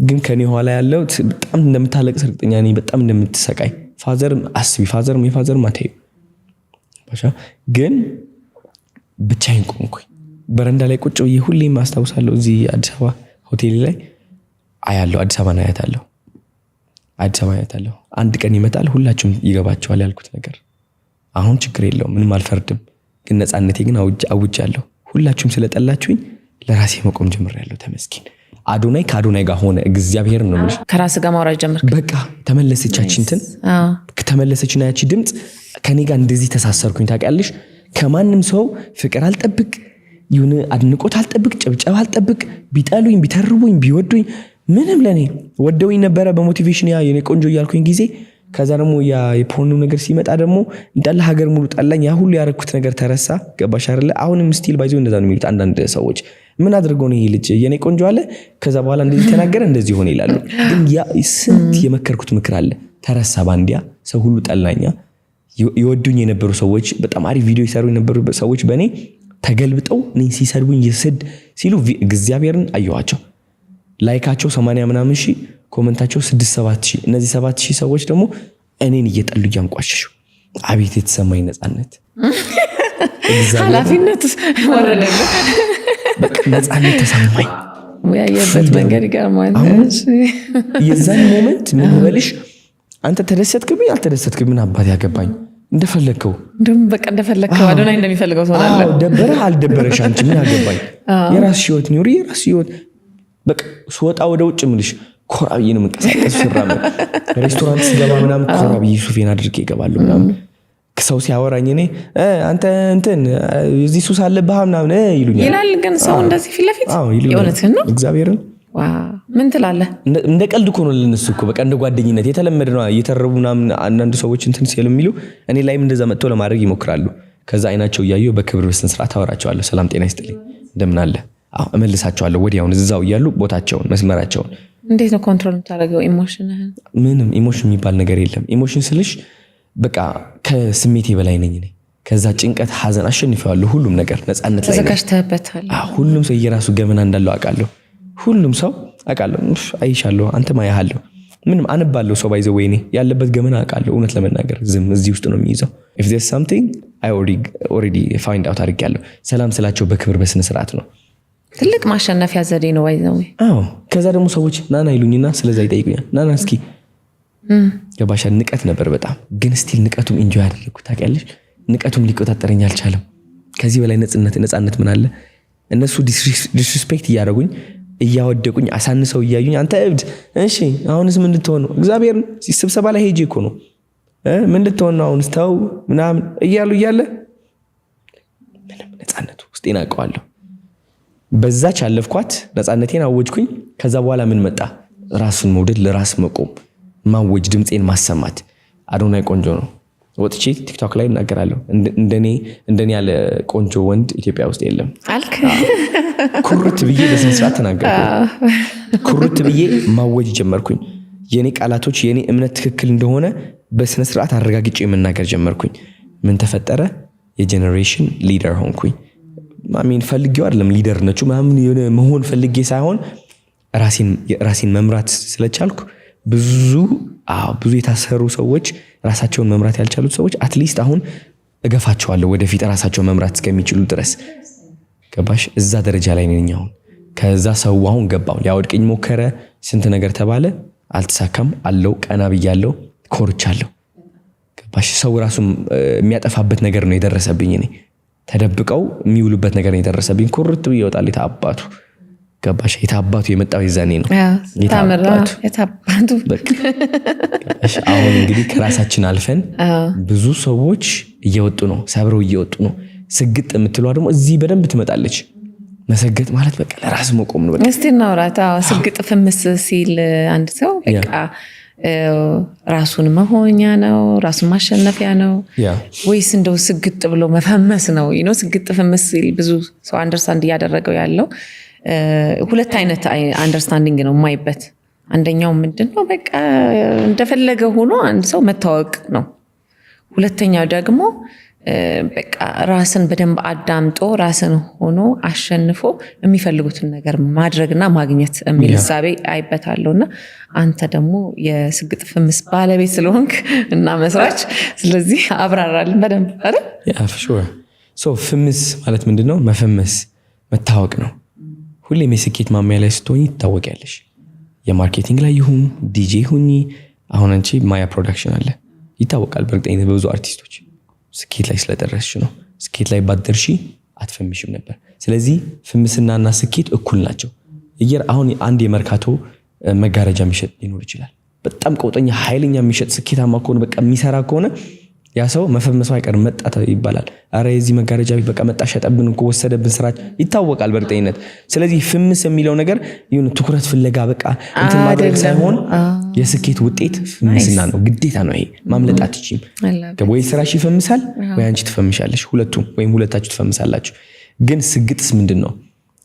ግን ከኔ ኋላ ያለው በጣም እንደምታለቅስ እርግጠኛ ነኝ። በጣም እንደምትሰቃይ father አስቢ፣ father የ father አታዩ ባሻ። ግን ብቻዬን ቆምኩኝ። በረንዳ ላይ ቁጭ ብዬ ሁሌም አስታውሳለሁ። እዚህ አዲስ አበባ ሆቴል ላይ አያለሁ፣ አዲስ አበባን አያታለሁ፣ አዲስ አበባ አያታለሁ። አንድ ቀን ይመጣል፣ ሁላችሁም ይገባቸዋል ያልኩት ነገር። አሁን ችግር የለውም፣ ምንም አልፈርድም። ግን ነፃነቴ ግን አውጃለሁ። ሁላችሁም ስለጠላችሁኝ ለራሴ መቆም ጀምሬያለሁ። ተመስገን። አዶናይ ከአዶናይ ጋር ሆነ። እግዚአብሔርን ነው የምልሽ። ከራስ ጋር ማውራት ጀመርክ። በቃ ተመለሰች እንትን ተመለሰችና ያቺ ድምፅ ከኔ ጋር እንደዚህ ተሳሰርኩኝ። ታውቂያለሽ፣ ከማንም ሰው ፍቅር አልጠብቅ፣ ይሁን አድንቆት አልጠብቅ፣ ጭብጨባ አልጠብቅ። ቢጠሉኝ፣ ቢተርቡኝ፣ ቢወዱኝ ምንም ለኔ፣ ወደውኝ ነበረ በ motivation ያ የኔ ቆንጆ እያልኩኝ ጊዜ። ከዛ ደግሞ ያ የ porn ኡ ነገር ሲመጣ ደግሞ እንዳለ ሀገር ሙሉ ጠላኝ። ያ ሁሉ ያረኩት ነገር ተረሳ። ገባሽ አይደለ? አሁንም still by the way እንደዛ ነው የሚሉት አንዳንድ ሰዎች። ምን አድርገው ነው ይሄ ልጅ የኔ ቆንጆ አለ፣ ከዛ በኋላ እንደዚህ ተናገረ፣ እንደዚህ ሆነ ይላሉ። ግን ያ ስንት የመከርኩት ምክር አለ፣ ተረሳ። ባንዲያ ሰው ሁሉ ጠላኛ። ይወዱኝ የነበሩ ሰዎች፣ በጣም አሪፍ ቪዲዮ ይሰሩ የነበሩ ሰዎች በእኔ ተገልብጠው እኔን ሲሰድቡኝ ይስድ ሲሉ እግዚአብሔርን አየኋቸው። Like ኣቸው 80 ምናምን ሺህ፣ comment ኣቸው 6 7 ሺህ። እነዚህ 7 ሺህ ሰዎች ደግሞ እኔን እየጠሉ እያንቋሸሹ፣ አቤት የተሰማኝ ነፃነት! ኃላፊነት ወረደልህ። በቃ ነፃነት ተሰማኝ። ያየበት መንገድ ይገርማል። የዛን moment ምን ልበልሽ፣ አንተ ተደሰትክብኝ አልተደሰትክብኝ ምን አባት ያገባኝ፣ እንደፈለግከው። እንደውም በቃ እንደፈለግከው አዶናይ እንደሚፈልገው ትሆናለህ። ደበረህ አልደበረሽ አንቺ ምን አገባኝ። የራስሽ ህይወት ኑሪ፣ የራስሽ ህይወት። በቃ ስወጣ ወደ ውጭ ምልሽ ኮራ ብዬ ነው የምንቀሳቀሱ። ስራመድ፣ ሬስቶራንት ስገባ ምናምን ኮራ ብዬ ሱፌን አድርጌ እገባለሁ ምናምን። ሰው ሲያወራኝ እኔ አንተ እንትን እዚህ ሱስ አለብህ ምናምን ይሉኛል። ይላል። ግን ሰው እንደዚህ ፊት ለፊት? የእውነትህን ነው? እግዚአብሔርን። ምን ትላለህ? እንደ ቀልድ እኮ ነው ለነሱ እኮ፣ በቃ እንደ ጓደኝነት የተለመደ ነው። እየተረቡ ምናምን አንዳንዱ ሰዎች እንትን ሲሉ የሚሉ እኔ ላይም እንደዛ መጥተው ለማድረግ ይሞክራሉ። ከዛ አይናቸው እያየሁ በክብር በስነ ስርዓት አወራቸዋለሁ። ሰላም ጤና ይስጥልኝ፣ እንደምን አለ፣ አዎ እመልሳቸዋለሁ። ወዲያውን እዛው እያሉ ቦታቸውን መስመራቸውን። እንዴት ነው control የምታደርገው emotion ህን? ምንም emotion የሚባል ነገር የለም። Emotion ስልሽ በቃ ከስሜቴ በላይ ነኝ እኔ። ከዛ ጭንቀት፣ ሀዘን አሸንፌዋለሁ። ሁሉም ነገር ነፃነት ላይ ነኝ። ተዘጋጅተህበታል። ሁሉም ሰው የራሱ ገመና እንዳለው አውቃለሁ። ሁሉም ሰው አውቃለሁ። አይሻለሁ፣ አንተም አያሃለሁ። ምንም አነባለሁ። ሰው by the way እኔ ያለበት ገመና አውቃለሁ። እውነት ለመናገር ዝም እዚህ ውስጥ ነው የሚይዘው። If there's something I already find out አድርጌያለሁ። ሰላም ስላቸው በክብር በስነ ስርዓት ነው። ትልቅ ማሸነፊያ ዘዴ ነው። By the way። አዎ። ከዛ ደግሞ ሰዎች ናና ይሉኝና ስለዛ ይጠይቁኛል። ናና እስኪ ገባሻ? ንቀት ነበር በጣም፣ ግን still ንቀቱም enjoy አደረግኩት። ታውቂያለሽ፣ ንቀቱም ሊቆጣጠረኝ አልቻለም። ከዚህ በላይ ነፃነት ምን አለ? እነሱ disrespect እያደረጉኝ፣ እያወደቁኝ፣ አሳንሰው እያዩኝ፣ አንተ እብድ፣ እሺ አሁንስ ምን ልትሆን ነው? እግዚአብሔር ስብሰባ ላይ ሄጄ እኮ ነው፣ ምን ልትሆን ነው አሁንስ ተው ምናምን እያሉ እያለ ምንም ነፃነቱ ውስጤን አውቀዋለሁ። በዛች አለፍኳት፣ ነፃነቴን አወጅኩኝ። ከዛ በኋላ ምን መጣ? ራሱን መውደድ፣ ለራስ መቆም፣ ማወጅ፣ ድምፄን ማሰማት። አዶናይ ቆንጆ ነው። ወጥቼ ቲክቶክ ላይ እናገራለሁ። እንደኔ ያለ ቆንጆ ወንድ ኢትዮጵያ ውስጥ የለም አልክ። ኩርት ብዬ በስነ ስርዓት ተናገርኩ። ኩርት ብዬ ማወጅ ጀመርኩኝ። የኔ ቃላቶች፣ የኔ እምነት ትክክል እንደሆነ በስነ ስርዓት አረጋግጬ መናገር ጀመርኩኝ። ምን ተፈጠረ? የ generation leader ሆንኩኝ። I mean ፈልጌው አይደለም፣ leader ነቹ ምናምን የሆነ መሆን ፈልጌ ሳይሆን ራሴን መምራት ስለቻልኩ ብዙ የታሰሩ ሰዎች፣ ራሳቸውን መምራት ያልቻሉት ሰዎች at least አሁን እገፋቸዋለሁ ወደፊት ራሳቸውን መምራት እስከሚችሉ ድረስ። ገባሽ? እዛ ደረጃ ላይ ነኝ አሁን። ከዛ ሰው አሁን ገባው፣ ሊያወድቀኝ ሞከረ፣ ስንት ነገር ተባለ፣ አልተሳካም። አለው ቀና ብያለሁ፣ ኮርቻለሁ። ገባሽ? ሰው ራሱ የሚያጠፋበት ነገር ነው የደረሰብኝ። እኔ ተደብቀው የሚውሉበት ነገር ነው የደረሰብኝ። ኩርት ብዬ እወጣለሁ። የታባቱ፣ ገባሽ? የታባቱ የመጣው የዛኔ ነው። የታባቱ። የታባቱ። ገባሽ? አሁን እንግዲህ ከራሳችን አልፈን ብዙ ሰዎች እየወጡ ነው፣ ሰብረው እየወጡ ነው። ስግጥ የምትለዋ ደግሞ እዚህ በደንብ ትመጣለች። መሰገጥ ማለት በቃ ለራስ መቆም ነው። በቃ እስቲ እናውራት። አዎ፣ ስግጥ ፍምስ ሲል አንድ ሰው በቃ ራሱን መሆኛ ነው፣ ራሱን ማሸነፊያ ነው ወይስ እንደው ስግጥ ብሎ መፈመስ ነው? ስግጥ ፍምስ ሲል ብዙ ሰው understand እያደረገው ያለው ሁለት አይነት understanding ነው የማይበት። አንደኛው ምንድን ነው፣ በቃ እንደፈለገ ሆኖ አንድ ሰው መታወቅ ነው። ሁለተኛው ደግሞ በቃ ራስን በደንብ አዳምጦ ራስን ሆኖ አሸንፎ የሚፈልጉትን ነገር ማድረግና ማግኘት የሚል እሳቤ አይበታለሁ። እና አንተ ደግሞ የስግጥ ፍምስ ባለቤት ስለሆንክ እና መስራች፣ ስለዚህ አብራራልን በደንብ አይደል? Yeah, sure. So ፍምስ ማለት ምንድን ነው? መፈመስ መታወቅ ነው። ሁሌም የስኬት ማሚያ ላይ ስትሆኝ ትታወቂያለሽ። የ marketing ላይ ይሁን ዲጄ ሁኚ፣ አሁን አንቺ ማያ ፕሮዳክሽን አለ፣ ይታወቃል በእርግጠኝነት በብዙ አርቲስቶች። ስኬት ላይ ስለደረስሽ ነው። ስኬት ላይ ባትደርሺ አትፈምሽም ነበር። ስለዚህ ፍምስናና ስኬት እኩል ናቸው። አሁን አንድ የመርካቶ መጋረጃ የሚሸጥ ሊኖር ይችላል። በጣም ቀውጠኛ ኃይለኛ የሚሸጥ፣ ስኬታማ ከሆነ፣ በቃ የሚሰራ ከሆነ ያ ሰው መፈመሱ አይቀርም፣ መጣ ይባላል። አረ የዚህ መጋረጃ ቤት በቃ መጣ፣ ሸጠብን እኮ፣ ወሰደብን ስራች ይታወቃል በእርግጠኝነት። ስለዚህ ፍምስ የሚለው ነገር ይሁን ትኩረት ፍለጋ በቃ እንትን ማድረግ ሳይሆን የስኬት ውጤት ፍምስና ነው፣ ግዴታ ነው። ይሄ ማምለጥ አትችይም። ወይ ስራሽ ይፈምሳል ወይ አንቺ ትፈምሻለሽ፣ ሁለቱም ወይም ሁለታችሁ ትፈምሳላችሁ። ግን ስግጥስ ምንድን ነው?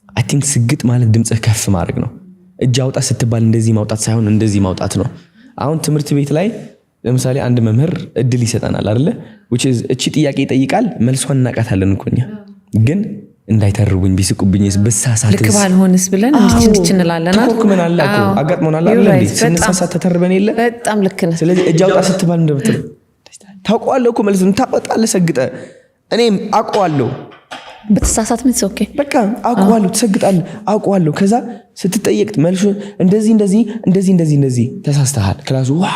I think ስግጥ ማለት ድምፅህ ከፍ ማድረግ ነው። እጅ አውጣ ስትባል እንደዚህ ማውጣት ሳይሆን እንደዚህ ማውጣት ነው። አሁን ትምህርት ቤት ላይ ለምሳሌ አንድ መምህር እድል ይሰጠናል አይደለ? Which is እቺ ጥያቄ ይጠይቃል፣ መልሷን እናውቃታለን እኮ እኛ፣ ግን እንዳይተርቡኝ፣ ቢስቁብኝስ፣ ብሳሳትስ፣ ልክ ባልሆንስ ብለን እንድች እንድች እንላለን። ተኮርኩመን አለ እኮ፣ አጋጥሞናል አይደል እንዴ? ስንሳሳት ተተርበን የለ? በጣም ልክ ነህ። ስለዚህ እጅ አውጣ ስትባል እንደምትል ታውቀዋለህ እኮ፣ መልስ ታወጣለህ ሰግጠህ። እኔም አውቀዋለሁ። ብትሳሳት ምን okay። በቃ አውቀዋለሁ፣ ትሰግጣለህ፣ አውቀዋለሁ። ከዛ ስትጠየቅ መልሱ እንደዚህ እንደዚህ እንደዚህ እንደዚህ እንደዚህ፣ ተሳስተሃል። ክላሱ ዋ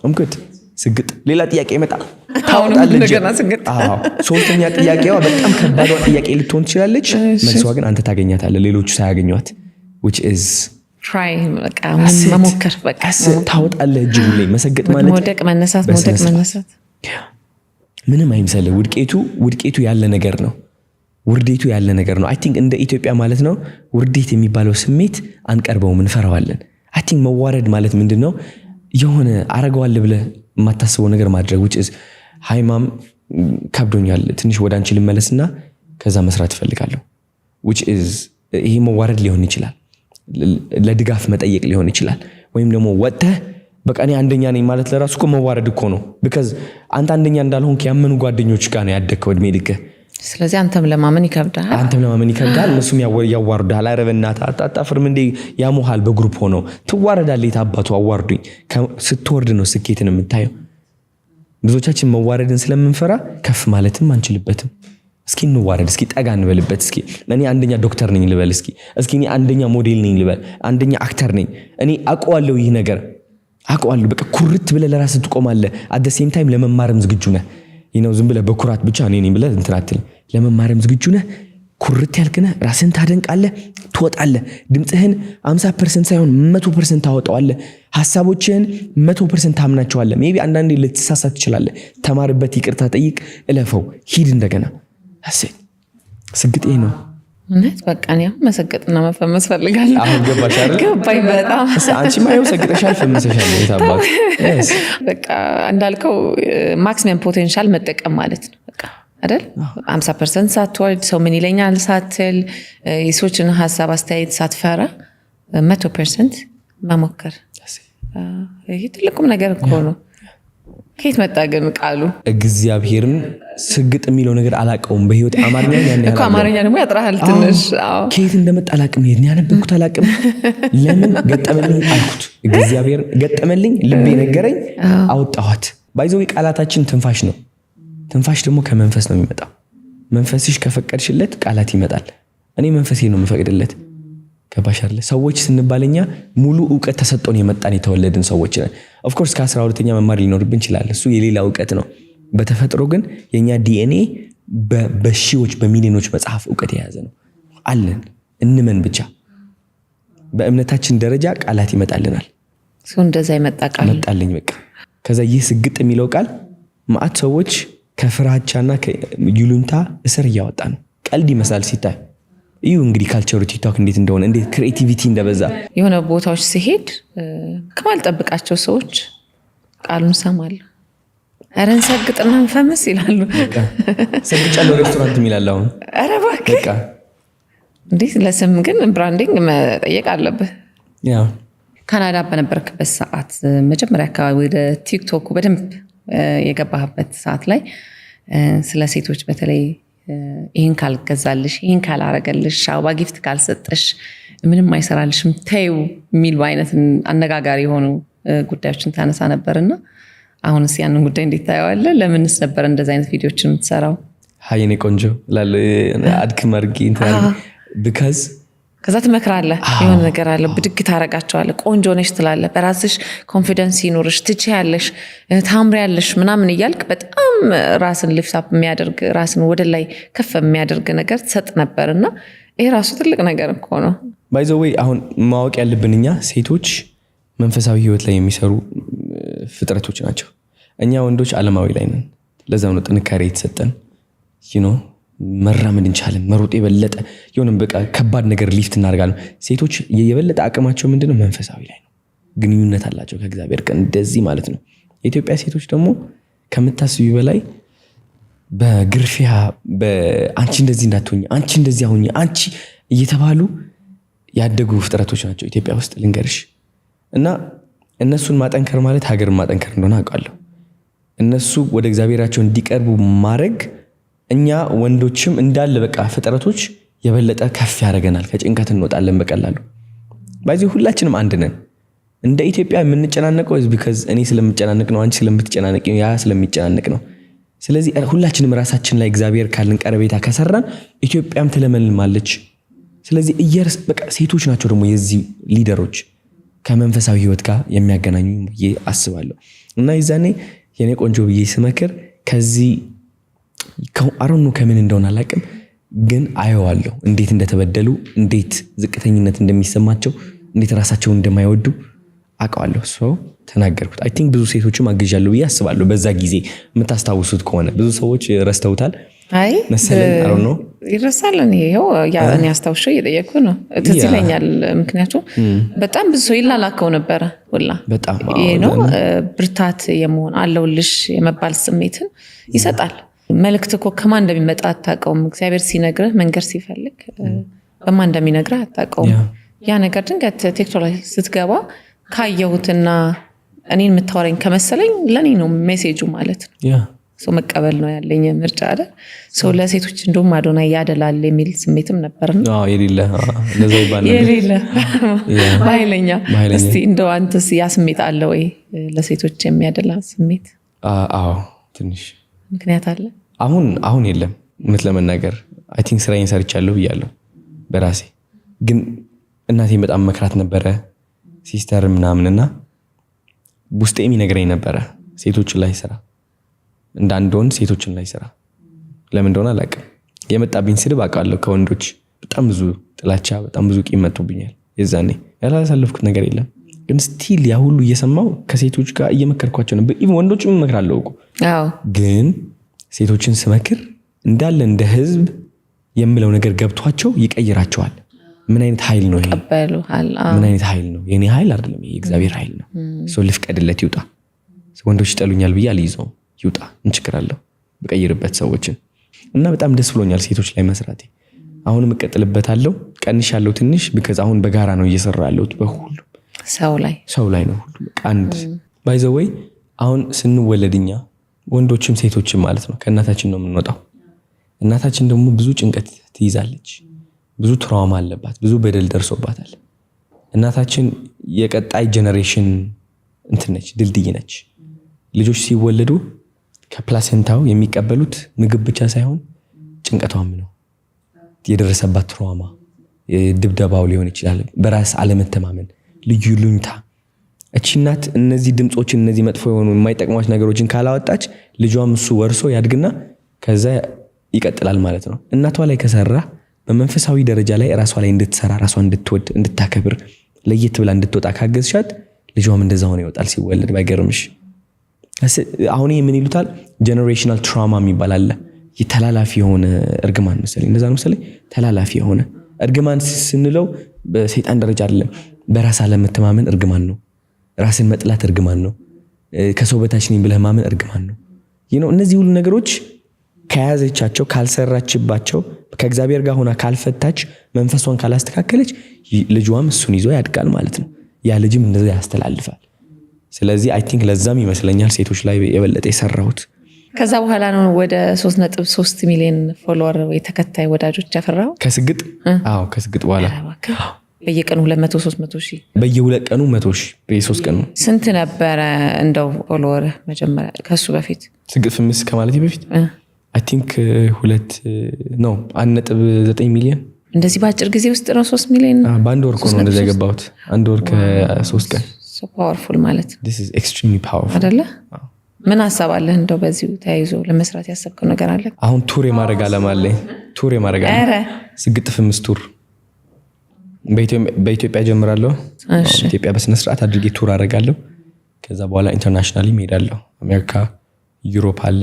እምክት ስግጥ። ሌላ ጥያቄ ይመጣ፣ ታወጣለህ። እንደገና ስግጥ። አዎ። ሶስተኛ ጥያቄዋ በጣም ከባዷ ጥያቄ ልትሆን ትችላለች። መልሷ ግን አንተ ታገኛታለህ፣ ሌሎቹ ሳያገኟት፣ which is try፣ በቃ መሞከር በቃ። ታወጣለህ እጅ ሁሌ። መሰገጥ ማለት መውደቅ መነሳት፣ መውደቅ በስነ ስርዓት። መነሳት። ምንም አይምሰልህ። ውድቄቱ ያለ ነገር ነው። ውርዴቱ ያለ ነገር ነው። I think እንደ ኢትዮጵያ ማለት ነው ውርዴት የሚባለው ስሜት አንቀርበውም፣ እንፈራዋለን። I think መዋረድ ማለት ምንድን ነው? የሆነ አረገዋለሁ ብለህ የማታስበው ነገር ማድረግ፣ which is "Hi mom፣ ከብዶኛል፣ ትንሽ ወደ አንቺ ልመለስና ከዛ መስራት እፈልጋለሁ።" which is ይሄ መዋረድ ሊሆን ይችላል። ለድጋፍ መጠየቅ ሊሆን ይችላል። ወይም ደግሞ ወጥተህ በቃ እኔ አንደኛ ነኝ ማለት ለራሱ እኮ መዋረድ እኮ ነው። Because አንተ አንደኛ እንዳልሆንክ ያመኑ ጓደኞች ጋር ነው ያደግከው እድሜ ልክህ። ስለዚህ አንተም ለማመን ይከብዳል። አንተም ለማመን ይከብዳል፣ እነሱም ያዋርዱሃል። ኧረ በእናትህ አታፍርም እንዴ? ያሙሃል። በ group ሆነው ትዋረዳለህ። የት አባቱ አዋርዱኝ። ስትወርድ ነው ስኬትን የምታየው። ብዙዎቻችን መዋረድን ስለምንፈራ ከፍ ማለትም አንችልበትም። እስኪ እንዋረድ፣ እስኪ ጠጋ እንበልበት። እስኪ እኔ አንደኛ ዶክተር ነኝ ልበል። እስኪ እኔ አንደኛ ሞዴል ነኝ ልበል። አንደኛ actor ነኝ፣ እኔ አውቀዋለሁ፣ ይህ ነገር አውቀዋለሁ። በቃ ኩርት ብለህ ለራስህ ትቆማለህ። At the same time ለመማርም ዝግጁ ነህ። ይህ ነው፣ ዝም ብለህ በኩራት ብቻ እኔ ነኝ ብለህ እንትን አትልም። ለመማርም ዝግጁ ነህ። ኩርት ያልክ ነህ። ራስህን ታደንቃለህ፣ ትወጣለህ። ድምፅህን 50% ሳይሆን 100% ታወጣዋለህ። ሀሳቦችህን 100% ታምናቸዋለህ። Maybe አንዳንዴ ልትሳሳት ትችላለህ። ተማርበት፣ ይቅርታ ጠይቅ፣ እለፈው፣ ሂድ እንደገና። ስግጤ ነው። እውነት በቃ እኔ አሁን መሰገጥና መፈመስ ፈልጋለሁ። አሁን ገባሽ አይደል? ገባኝ በጣም። አንቺማ ይኸው ሰግጠሻል፣ ፈምሰሻል። የት አባቱ። Yes. በቃ እንዳልከው maximum potential መጠቀም ማለት ነው። በቃ አይደል፣ 50% ሳትወርድ፣ ሰው ምን ይለኛል ሳትል፣ የሰዎችን ሀሳብ አስተያየት ሳትፈራ 100% መሞከር። ይህ ትልቁም ነገር እኮ ነው። ከየት መጣ ግን ቃሉ? እግዚአብሔርን ስግጥ የሚለው ነገር አላውቀውም። በህይወት አማርኛ ያን ያህል እኮ አማርኛ ደግሞ ያጥራሃል ትንሽ። አዎ። ከየት እንደመጣ አላውቅም። የት ያነበብኩት አላውቅም። ለምን ገጠመልኝ አልኩት። እግዚአብሔር ገጠመልኝ፣ ልቤ ነገረኝ፣ አወጣኋት። By the way ቃላታችን ትንፋሽ ነው። ትንፋሽ ደግሞ ከመንፈስ ነው የሚመጣው። መንፈስሽ ከፈቀድሽለት ቃላት ይመጣል። እኔ መንፈሴ ነው የምፈቅድለት። ገባሽ አይደለ? ሰዎች ስንባል እኛ ሙሉ እውቀት ተሰጥቶን የመጣን የተወለድን ሰዎች ነን። Of course ከ12ኛ መማር ሊኖርብን ይችላል። እሱ የሌላ እውቀት ነው። በተፈጥሮ ግን የእኛ ዲኤንኤ በሺዎች በሚሊዮኖች መጽሐፍ እውቀት የያዘ ነው አለን። እንመን ብቻ። በእምነታችን ደረጃ ቃላት ይመጣልናል። ሰው እንደዛ የመጣ ቃል መጣልኝ በቃ። ከዛ ይህ ስግጥ የሚለው ቃል ማአት ሰዎች ከፍራቻና ከይሉኝታ እስር እያወጣ ነው። ቀልድ ይመስላል ሲታይ። እዩ እንግዲህ culture ኡ ቲክቶክ እንዴት እንደሆነ፣ እንዴት creativity እንደበዛ። የሆነ ቦታዎች ሲሄድ ከማልጠብቃቸው ሰዎች ቃሉን ሰማለሁ። ኧረ እንሰግጥና እንፈምስ ይላሉ። ሰግጫለሁ ሬስቶራንት የሚላል አሁን። ኧረ እባክህ። በቃ። እንዴት! ለስም ግን branding መጠየቅ አለብህ። Yeah. ካናዳ በነበርክበት ሰዓት መጀመሪያ አካባቢ ወደ ቲክቶኩ በደንብ የገባህበት ሰዓት ላይ ስለ ሴቶች በተለይ ይህን ካልገዛልሽ፣ ይህን ካላረገልሽ፣ አበባ gift ካልሰጠሽ ምንም አይሰራልሽም ተይው የሚሉ አይነት አነጋጋሪ የሆኑ ጉዳዮችን ታነሳ ነበር። እና አሁንስ ያንን ጉዳይ እንዴት ታየዋለህ? ለምንስ ነበር እንደዚ አይነት ቪዲዮችን የምትሰራው? Hi የኔ ቆንጆ እላለሁ፣ አድክም አድርጌ እንትን አድርጌ because ከዛ ትመክራለህ፣ የሆነ ነገር አለ፣ ብድግ ታረጋቸዋለህ። ቆንጆ ነሽ ትላለህ፣ በራስሽ confidence ይኑርሽ፣ ትችያለሽ፣ ታምሪያለሽ ምናምን እያልክ በጣም ራስን lift up የሚያደርግ፣ ራስን ወደ ላይ ከፍ የሚያደርግ ነገር ትሰጥ ነበር። እና ይሄ ራሱ ትልቅ ነገር እኮ ነው። By the way አሁን ማወቅ ያለብን እኛ ሴቶች መንፈሳዊ ህይወት ላይ የሚሰሩ ፍጥረቶች ናቸው። እኛ ወንዶች ዓለማዊ ላይ ነን። ለዛም ነው ጥንካሬ የተሰጠን፣ መራመድ እንቻለን፣ መሮጥ የበለጠ የሆነ በቃ ከባድ ነገር ሊፍት እናደርጋለን። ሴቶች የበለጠ አቅማቸው ምንድነው? መንፈሳዊ ላይ ነው። ግንኙነት አላቸው ከእግዚአብሔር ጋር እንደዚህ ማለት ነው። የኢትዮጵያ ሴቶች ደግሞ ከምታስቢ በላይ በግርፊያ፣ አንቺ እንደዚህ እንዳትሆኝ፣ አንቺ እንደዚህ ሁኚ፣ አንቺ እየተባሉ ያደጉ ፍጥረቶች ናቸው ኢትዮጵያ ውስጥ ልንገርሽ። እና እነሱን ማጠንከር ማለት ሀገርን ማጠንከር እንደሆነ አውቃለሁ። እነሱ ወደ እግዚአብሔራቸው እንዲቀርቡ ማድረግ እኛ ወንዶችም እንዳለ በቃ ፍጥረቶች የበለጠ ከፍ ያደርገናል። ከጭንቀት እንወጣለን በቀላሉ። By the way ሁላችንም አንድ ነን። እንደ ኢትዮጵያ የምንጨናነቀው because እኔ ስለምጨናነቅ ነው፣ አንቺ ስለምትጨናነቅ ነው፣ ያ ስለሚጨናነቅ ነው። ስለዚህ ሁላችንም ራሳችን ላይ እግዚአብሔር ካለን ቀረቤታ ከሰራን ኢትዮጵያም ትለመልማለች። ስለዚህ እየርስ በቃ ሴቶች ናቸው ደግሞ የዚህ leader ኦች፣ ከመንፈሳዊ ህይወት ጋር የሚያገናኙ ብዬ አስባለሁ። እና የዛኔ የኔ ቆንጆ ብዬ ስመክር ከዚህ አሮኑ ከምን እንደሆነ አላውቅም፣ ግን አየዋለሁ እንዴት እንደተበደሉ፣ እንዴት ዝቅተኝነት እንደሚሰማቸው፣ እንዴት ራሳቸውን እንደማይወዱ አውቀዋለሁ። So ተናገርኩት። I think ብዙ ሴቶችም አግዣለሁ ብዬ አስባለሁ። በዛ ጊዜ የምታስታውሱት ከሆነ፣ ብዙ ሰዎች ረስተውታል አይ መሰለኝ። I don't know። ይረሳል። እኔ ይኸው እኔ አስታውሼ እየጠየኩ ነው። ትዝ ይለኛል። ምክንያቱም በጣም ብዙ ሰው ይላላከው ነበረ ሁላ። በጣም። ይሄ ነው ብርታት የመሆን፣ አለውልሽ የመባል ስሜትን ይሰጣል። መልእክት እኮ ከማን እንደሚመጣ አታውቀውም። እግዚአብሔር ሲነግርህ፣ መንገር ሲፈልግ በማን እንደሚነግርህ አታውቀውም። ያ ነገር ድንገት ቲክቶክ ላይ ስትገባ ካየሁትና እኔን የምታወራኝ ከመሰለኝ ለእኔ ነው message ኡ ማለት ነው። ሰው መቀበል ነው ያለኝ ምርጫ አይደል? ሰው ለሴቶች እንደውም አዶናይ ያደላል የሚል ስሜትም ነበርና አዎ፣ የሌለ እንደዛ ይባል ነበር። የሌለ በኃይለኛ። በኃይለኛ። እስቲ እንደው አንተስ ያ ስሜት አለ ወይ? ለሴቶች የሚያደላ ስሜት? አዎ፣ ትንሽ። ምክንያት አለ? አሁን አሁን የለም። እውነት ለመናገር I think ስራዬን ሰርቻለሁ ብያለሁ በራሴ። ግን እናቴን በጣም መክራት ነበረ፣ sister ምናምን፣ እና ውስጤ የሚነግረኝ ነበረ ሴቶችን ላይ ስራ፣ እንደ አንድ ወንድ ሴቶችን ላይ ስራ። ለምን እንደሆነ አላውቅም። የመጣብኝ ስድብ አውቃለሁ፣ ከወንዶች በጣም ብዙ ጥላቻ፣ በጣም ብዙ ቂም መጥቶብኛል። የዛኔ ያላሳለፍኩት ነገር የለም። ግን still ያ ሁሉ እየሰማው ከሴቶች ጋር እየመከርኳቸው ነበር። Even ወንዶችም እመክራለሁ እኮ። ግን ሴቶችን ስመክር እንዳለ እንደ ህዝብ የምለው ነገር ገብቷቸው ይቀይራቸዋል። ምን አይነት ኃይል ነው ይሄ? ቀበሉሃል። ምን አይነት ኃይል ነው? የኔ ኃይል አይደለም፣ ይሄ የእግዚአብሔር ኃይል ነው። ሰው ልፍቀድለት ይውጣ። ወንዶች ይጠሉኛል ብዬ አልይዘውም። ይውጣ፣ ምን ችግር አለው? በቀይርበት ሰዎችን። እና በጣም ደስ ብሎኛል ሴቶች ላይ መስራቴ። አሁንም እቀጥልበታለሁ። ቀንሻለሁ ትንሽ because አሁን በጋራ ነው እየሰራ ያለሁት በሁሉም ሰው ላይ። ሰው ላይ ነው ሁሉ በቃ አንድ። By the way አሁን ስንወለድ እኛ ወንዶችም ሴቶችም ማለት ነው ከእናታችን ነው የምንወጣው። እናታችን ደግሞ ብዙ ጭንቀት ትይዛለች፣ ብዙ trauma አለባት፣ ብዙ በደል ደርሶባታል። እናታችን የቀጣይ generation እንትን ነች፣ ድልድይ ነች። ልጆች ሲወለዱ ከ placenta ው የሚቀበሉት ምግብ ብቻ ሳይሆን ጭንቀቷም ነው። የደረሰባት trauma፣ ድብደባው ሊሆን ይችላል፣ በራስ አለመተማመን፣ ልዩ ይሉኝታ። እቺ እናት እነዚህ ድምፆችን፣ እነዚህ መጥፎ የሆኑ የማይጠቅሟት ነገሮችን ካላወጣች ልጇም እሱ ወርሶ ያድግና ከዛ ይቀጥላል ማለት ነው። እናቷ ላይ ከሰራ፣ በመንፈሳዊ ደረጃ ላይ ራሷ ላይ እንድትሰራ፣ ራሷ እንድትወድ፣ እንድታከብር፣ ለየት ብላ እንድትወጣ ካገዝሻት ልጇም እንደዛ ሆነ ይወጣል ሲወለድ። ባይገርምሽ አሁን ይሄ ምን ይሉታል? Generational trauma የሚባል አለ። ተላላፊ የሆነ እርግማን መሰለኝ፣ እንደዛ ነው መሰለኝ። ተላላፊ የሆነ እርግማን ስንለው በሰይጣን ደረጃ አይደለም። በራስ አለመተማመን እርግማን ነው። ራስን መጥላት እርግማን ነው። ከሰው በታች ነኝ ብለህ ማመን እርግማን ነው። ይህ ነው። እነዚህ ሁሉ ነገሮች ከያዘቻቸው፣ ካልሰራችባቸው፣ ከእግዚአብሔር ጋር ሆና ካልፈታች፣ መንፈሷን ካላስተካከለች ልጇም እሱን ይዞ ያድጋል ማለት ነው። ያ ልጅም እንደዛ ያስተላልፋል። ስለዚህ I think ለዛም ይመስለኛል ሴቶች ላይ የበለጠ የሰራሁት። ከዛ በኋላ ነው ወደ 3.3 ሚሊዮን follower ወይ ተከታይ ወዳጆች ያፈራው? ከስግጥ፣ አዎ፣ ከስግጥ በኋላ። እባክህ፣ በየቀኑ 200 300 ሺህ? በየሁለት ቀኑ 100,000፣ በየሶስት ቀኑ። ስንት ነበረ እንደው follower መጀመሪያ ከሱ በፊት? ስግጥ ፍምስ ከማለት በፊት I think ሁለት ነው 1.9 ሚሊዮን። እንደዚህ በአጭር ጊዜ ውስጥ ነው 3 ሚሊዮን? በአንድ ወር እኮ ነው እንደዚያ የገባሁት። አንድ ወር ከ3 ቀን። Powerful ማለት ነው። This is extremely powerful። አደለ? ምን ሀሳብ አለህ? እንደው በዚሁ ተያይዞ ለመስራት ያሰብከው ነገር አለ? አሁን tour የማድረግ አላማ አለኝ። Tour የማድረግ አለ። ኧረ! ስግጥ ፍምስ tour በኢትዮጵያ ጀምራለሁ። ኢትዮጵያ በስነስርዓት አድርጌ tour አደርጋለሁ። ከዛ በኋላ internationally እሄዳለሁ። አሜሪካ፣ Europe አለ።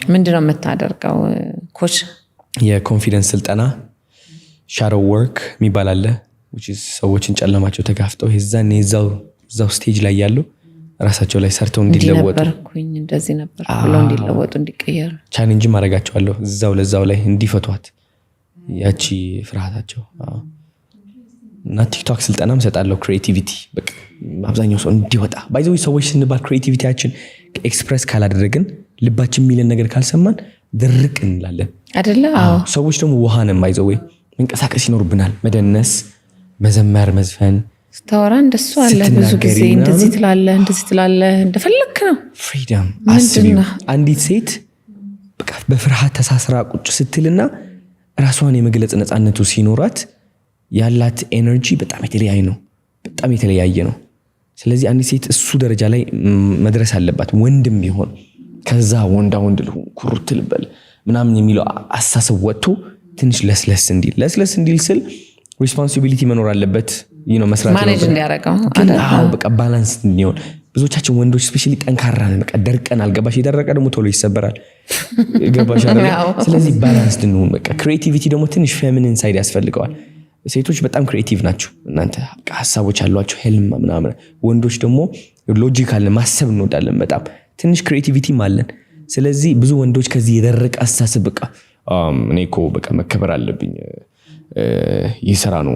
ምንድን ነው የምታደርገው? Coach? የ confidence ስልጠና፣ shadow work የሚባል አለ። Which is ሰዎችን ጨለማቸው ተጋፍጠው የዛኔ እዛው እዛው stage ላይ ያሉ ራሳቸው ላይ ሰርተው እንዲህ እንዲለወጡ፣ ነበርኩኝ እንደዚህ ነበር ብለው እንዲለወጡ፣ እንዲቀየሩ። Challenge ም አደርጋቸዋለሁ እዛው ለዛው ላይ እንዲፈቷት ያቺ ፍርሃታቸው። አዎ። እና ቲክቶክ ስልጠናም እሰጣለሁ። Creativity በቃ አብዛኛው ሰው እንዲወጣ። By the way ሰዎች ስንባል creativity ያችን express ካላደረግን፣ ልባችን የሚለን ነገር ካልሰማን ድርቅ እንላለን። አደለ? አዎ። ሰዎች ደግሞ ውሃንም አይዘወይ መንቀሳቀስ ይኖርብናል። መደነስ፣ መዘመር፣ መዝፈን። ስታወራ እንደሱ አለ። ብዙ ስትናገሪ ጊዜ ምናምን እንደዚህ ትላለህ፣ እንደዚህ ትላለህ፣ እንደፈለክ ነው። Freedom። ምንድን አስቢው ነው? አንዲት ሴት በቃ በፍርሃት ተሳስራ ቁጭ ስትልና ራሷን የመግለጽ ነፃነቱ ሲኖራት ያላት energy በጣም የተለያየ ነው። በጣም የተለያየ ነው። ስለዚህ አንዲት ሴት እሱ ደረጃ ላይ መድረስ አለባት። ወንድም ቢሆን ከዛ ወንዳ ወንድ ልሁን፣ ኩርት ልበል ምናምን የሚለው አስተሳሰብ ወጥቶ ትንሽ ለስለስ እንዲል ስል responsibility መኖር አለበት ነው፣ መስራት manage ይኖርበታል። እንዲያደርገው ግን አይደል? አዎ፣ በቃ balance እንዲሆን። ብዙዎቻችን ወንዶች especially ጠንካራ ነን። በቃ ደርቀናል። ገባሽ? የደረቀ ደግሞ ቶሎ ይሰበራል። ገባሽ አይደለ? አዎ። ስለዚህ balance እንሁን። በቃ creativity ደግሞ ትንሽ feminine side ያስፈልገዋል። ሴቶች በጣም creative ናቸው። እናንተ በቃ ሀሳቦች አሏቸው፣ ህልም ምናምን። ወንዶች ደግሞ logical ማሰብ እንወዳለን በጣም፣ ትንሽ creativity ም አለን። ስለዚህ ብዙ ወንዶች ከዚህ የደረቀ አስተሳሰብ በቃ እኔ እኮ በቃ መከበር አለብኝ፣ ይህ ስራ ነው፣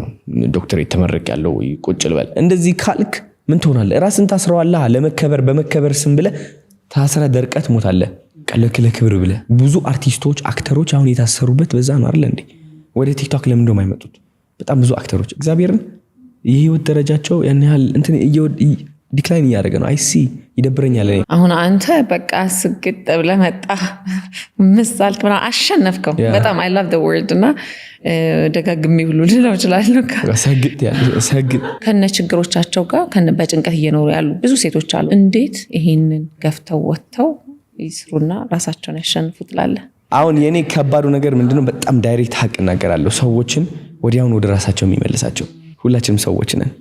ዶክተሬት ተመረቅ ያለው ቁጭ ልበል፣ እንደዚህ ካልክ ምን ትሆናለህ? ራስን ታስረዋለህ። ለመከበር በመከበር ስም ብለህ ታስረህ ደርቀህ ትሞታለህ። ለክብር ብለህ ብዙ አርቲስቶች፣ actor ኦች አሁን የታሰሩበት በዛ ነው አይደለ እንዴ? ወደ ቲክቶክ ለምን እንደውም አይመጡት? በጣም ብዙ actor ኦች እግዚአብሔርን የህይወት ደረጃቸው ያን ያህል እንትን decline እያደረገ ነው። I see፣ ይደብረኛል እኔ። አሁን አንተ በቃ ስግጥ ብለህ መጣ ምሳልክ ምናምን አሸነፍከው። በጣም I love the word እና ደጋግሜ ሁሉ ልለው እችላለሁ። በቃ ሰግጥ ሰግጥ። ከነ ችግሮቻቸው ጋር በጭንቀት እየኖሩ ያሉ ብዙ ሴቶች አሉ። እንዴት ይሄንን ገፍተው ወጥተው ይስሩና ራሳቸውን ያሸንፉ ትላለህ? አሁን የእኔ ከባዱ ነገር ምንድነው? በጣም direct ሀቅ እናገራለሁ። ሰዎችን ወዲያውኑ ወደ ራሳቸው የሚመልሳቸው፣ ሁላችንም ሰዎች ነን።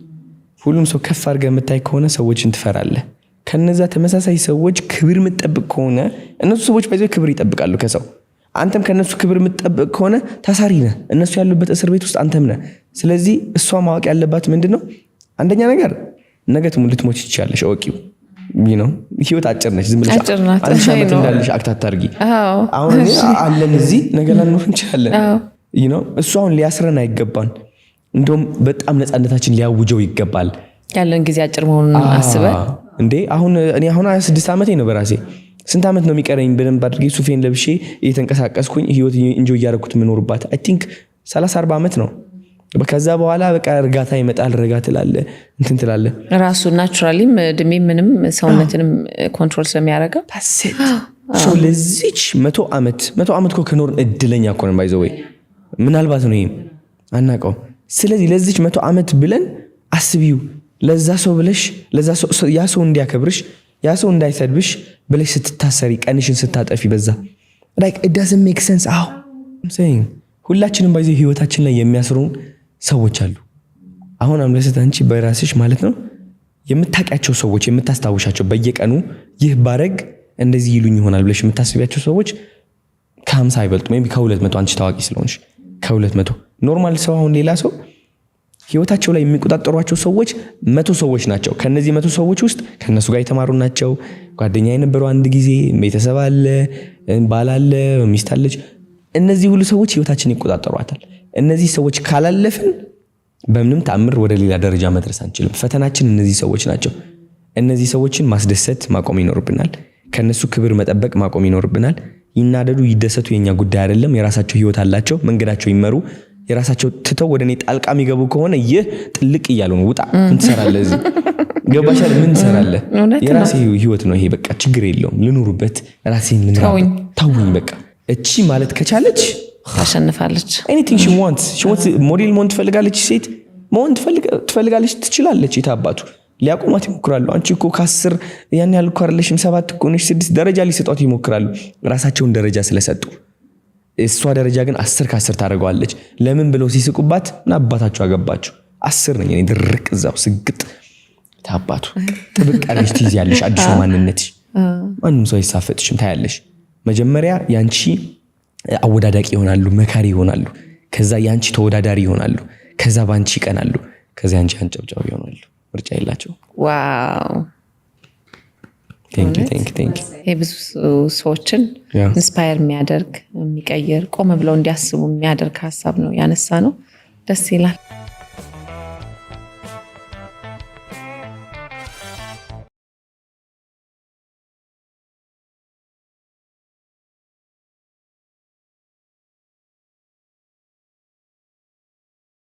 ሁሉም ሰው ከፍ አድርገህ የምታይ ከሆነ ሰዎችን ትፈራለህ። ከነዛ ተመሳሳይ ሰዎች ክብር የምትጠብቅ ከሆነ እነሱ ሰዎች በዚ ክብር ይጠብቃሉ ከሰው። አንተም ከነሱ ክብር የምትጠብቅ ከሆነ ታሳሪ ነህ። እነሱ ያሉበት እስር ቤት ውስጥ አንተም ነህ። ስለዚህ እሷ ማወቅ ያለባት ምንድን ነው? አንደኛ ነገር ነገ ልትሞች ትችያለሽ፣ እወቂው ነው። ህይወት አጭር ነች። ዝም ብለሽ አጭር ናት። 1000 ዓመት አይ ነው። እንዳለሽ act አታርጊ። አሁን እኔ አለን እዚህ፣ ነገ ላንኖር እንችላለን። ነው፣ እሱ አሁን ሊያስረን አይገባን። እንደውም በጣም ነፃነታችን ሊያውጀው ይገባል። ያለን ጊዜ አጭር መሆኑን አስበህ። እንዴ፣ አሁን እኔ አሁን 26 ዓመቴ ነው። በራሴ ስንት ዓመት ነው የሚቀረኝ? በደንብ አድርጌ ሱፌን ለብሼ እየተንቀሳቀስኩኝ ህይወት enjoy እያደረኩት የምኖርባት I think 30 40 ዓመት ነው። ከዛ በኋላ በቃ እርጋታ ይመጣል። ረጋ ትላለህ፣ እንትን ትላለህ። ራሱ naturally ም እድሜ ምንም ሰውነትንም control ስለሚያደርገው። That's it። So ለዚች 100 ዓመት፣ 100 ዓመት እኮ ከኖርን እድለኛ እኮ ነን። By the way ምናልባት ነው ይሄም አናውቀውም። ስለዚህ ለዚች 100 ዓመት ብለን አስቢው፣ ለዛ ሰው ብለሽ፣ ለዛ ሰው፣ ያ ሰው እንዲያከብርሽ፣ ያ ሰው እንዳይሰድብሽ ብለሽ ስትታሰሪ፣ ቀንሽን ስታጠፊ በዛ፣ like it doesn't make sense። አዎ፣ I'm saying ሁላችንም by the way ህይወታችን ላይ የሚያስሩን ሰዎች አሉ። አሁን አምለሰት አንቺ በራስሽ ማለት ነው የምታውቂያቸው ሰዎች፣ የምታስታውሻቸው፣ በየቀኑ ይህ ባረግ እንደዚህ ይሉኝ ይሆናል ብለሽ የምታስቢያቸው ሰዎች ከ50 አይበልጡም ወይም ከ200፣ አንቺ ታዋቂ ስለሆንሽ ከ200። Normal ሰው አሁን ሌላ ሰው ህይወታቸው ላይ የሚቆጣጠሯቸው ሰዎች 100 ሰዎች ናቸው። ከነዚህ 100 ሰዎች ውስጥ ከእነሱ ጋር የተማሩ ናቸው። ጓደኛ የነበረው አንድ ጊዜ፣ ቤተሰብ አለ፣ ባል አለ፣ ሚስት አለች። እነዚህ ሁሉ ሰዎች ህይወታችን ይቆጣጠሯታል። እነዚህ ሰዎች ካላለፍን በምንም ተአምር ወደ ሌላ ደረጃ መድረስ አንችልም። ፈተናችን እነዚህ ሰዎች ናቸው። እነዚህ ሰዎችን ማስደሰት ማቆም ይኖርብናል። ከነሱ ክብር መጠበቅ ማቆም ይኖርብናል። ይናደዱ ይደሰቱ የኛ ጉዳይ አይደለም። የራሳቸው ህይወት አላቸው፣ መንገዳቸው ይመሩ። የራሳቸው ትተው ወደ እኔ ጣልቃ የሚገቡ ከሆነ ይህ ጥልቅ እያሉ ነው። ውጣ፣ ምን ትሰራለህ እዚህ? ገባሻል? ምን ትሰራለህ? እውነት ነው። የራሴ ህይወት ነው ይሄ። በቃ ችግር የለውም፣ ልኑሩበት፣ ራሴን ልምራበት። ተውኝ። ተውኝ በቃ። እቺ ማለት ከቻለች ታሸንፋለች። Anything she wants። ሞዴል መሆን ትፈልጋለች፣ ሴት መሆን ትፈልጋለች፣ ትችላለች። የታባቱ ሊያቆሟት ይሞክራሉ። አንቺ እኮ ከ10 ያን ያህል እኮ አይደለሽም፣ ሰባት እኮ ነሽ፣ ስድስት ደረጃ ሊሰጧት ይሞክራሉ። ራሳቸውን ደረጃ ስለሰጡ፣ እሷ ደረጃ ግን 10 ከ10 ታደርገዋለች። ለምን ብለው ሲስቁባት ምን አባታቸው አገባችሁ? 10 ነኝ እኔ፣ ድርቅ እዛው ስግጥ ታባቱ ጥብቅ አድርገሽ ትይዚያለሽ። አዲሱ ማንነትሽ ማንም ሰው አይሳፈጥሽም። ታያለሽ። መጀመሪያ ያንቺ አወዳዳቂ ይሆናሉ፣ መካሪ ይሆናሉ። ከዛ ያንቺ ተወዳዳሪ ይሆናሉ። ከዛ ባንቺ ይቀናሉ። ከዛ ያንቺ አንጨብጫቢ ይሆናሉ። ምርጫ የላቸው። Wow! Thank you, thank you, thank you። ይሄ ብዙ ሰዎችን inspire የሚያደርግ፣ የሚቀይር፣ ቆም ብለው እንዲያስቡ የሚያደርግ ሀሳብ ነው ያነሳነው። ደስ ይላል።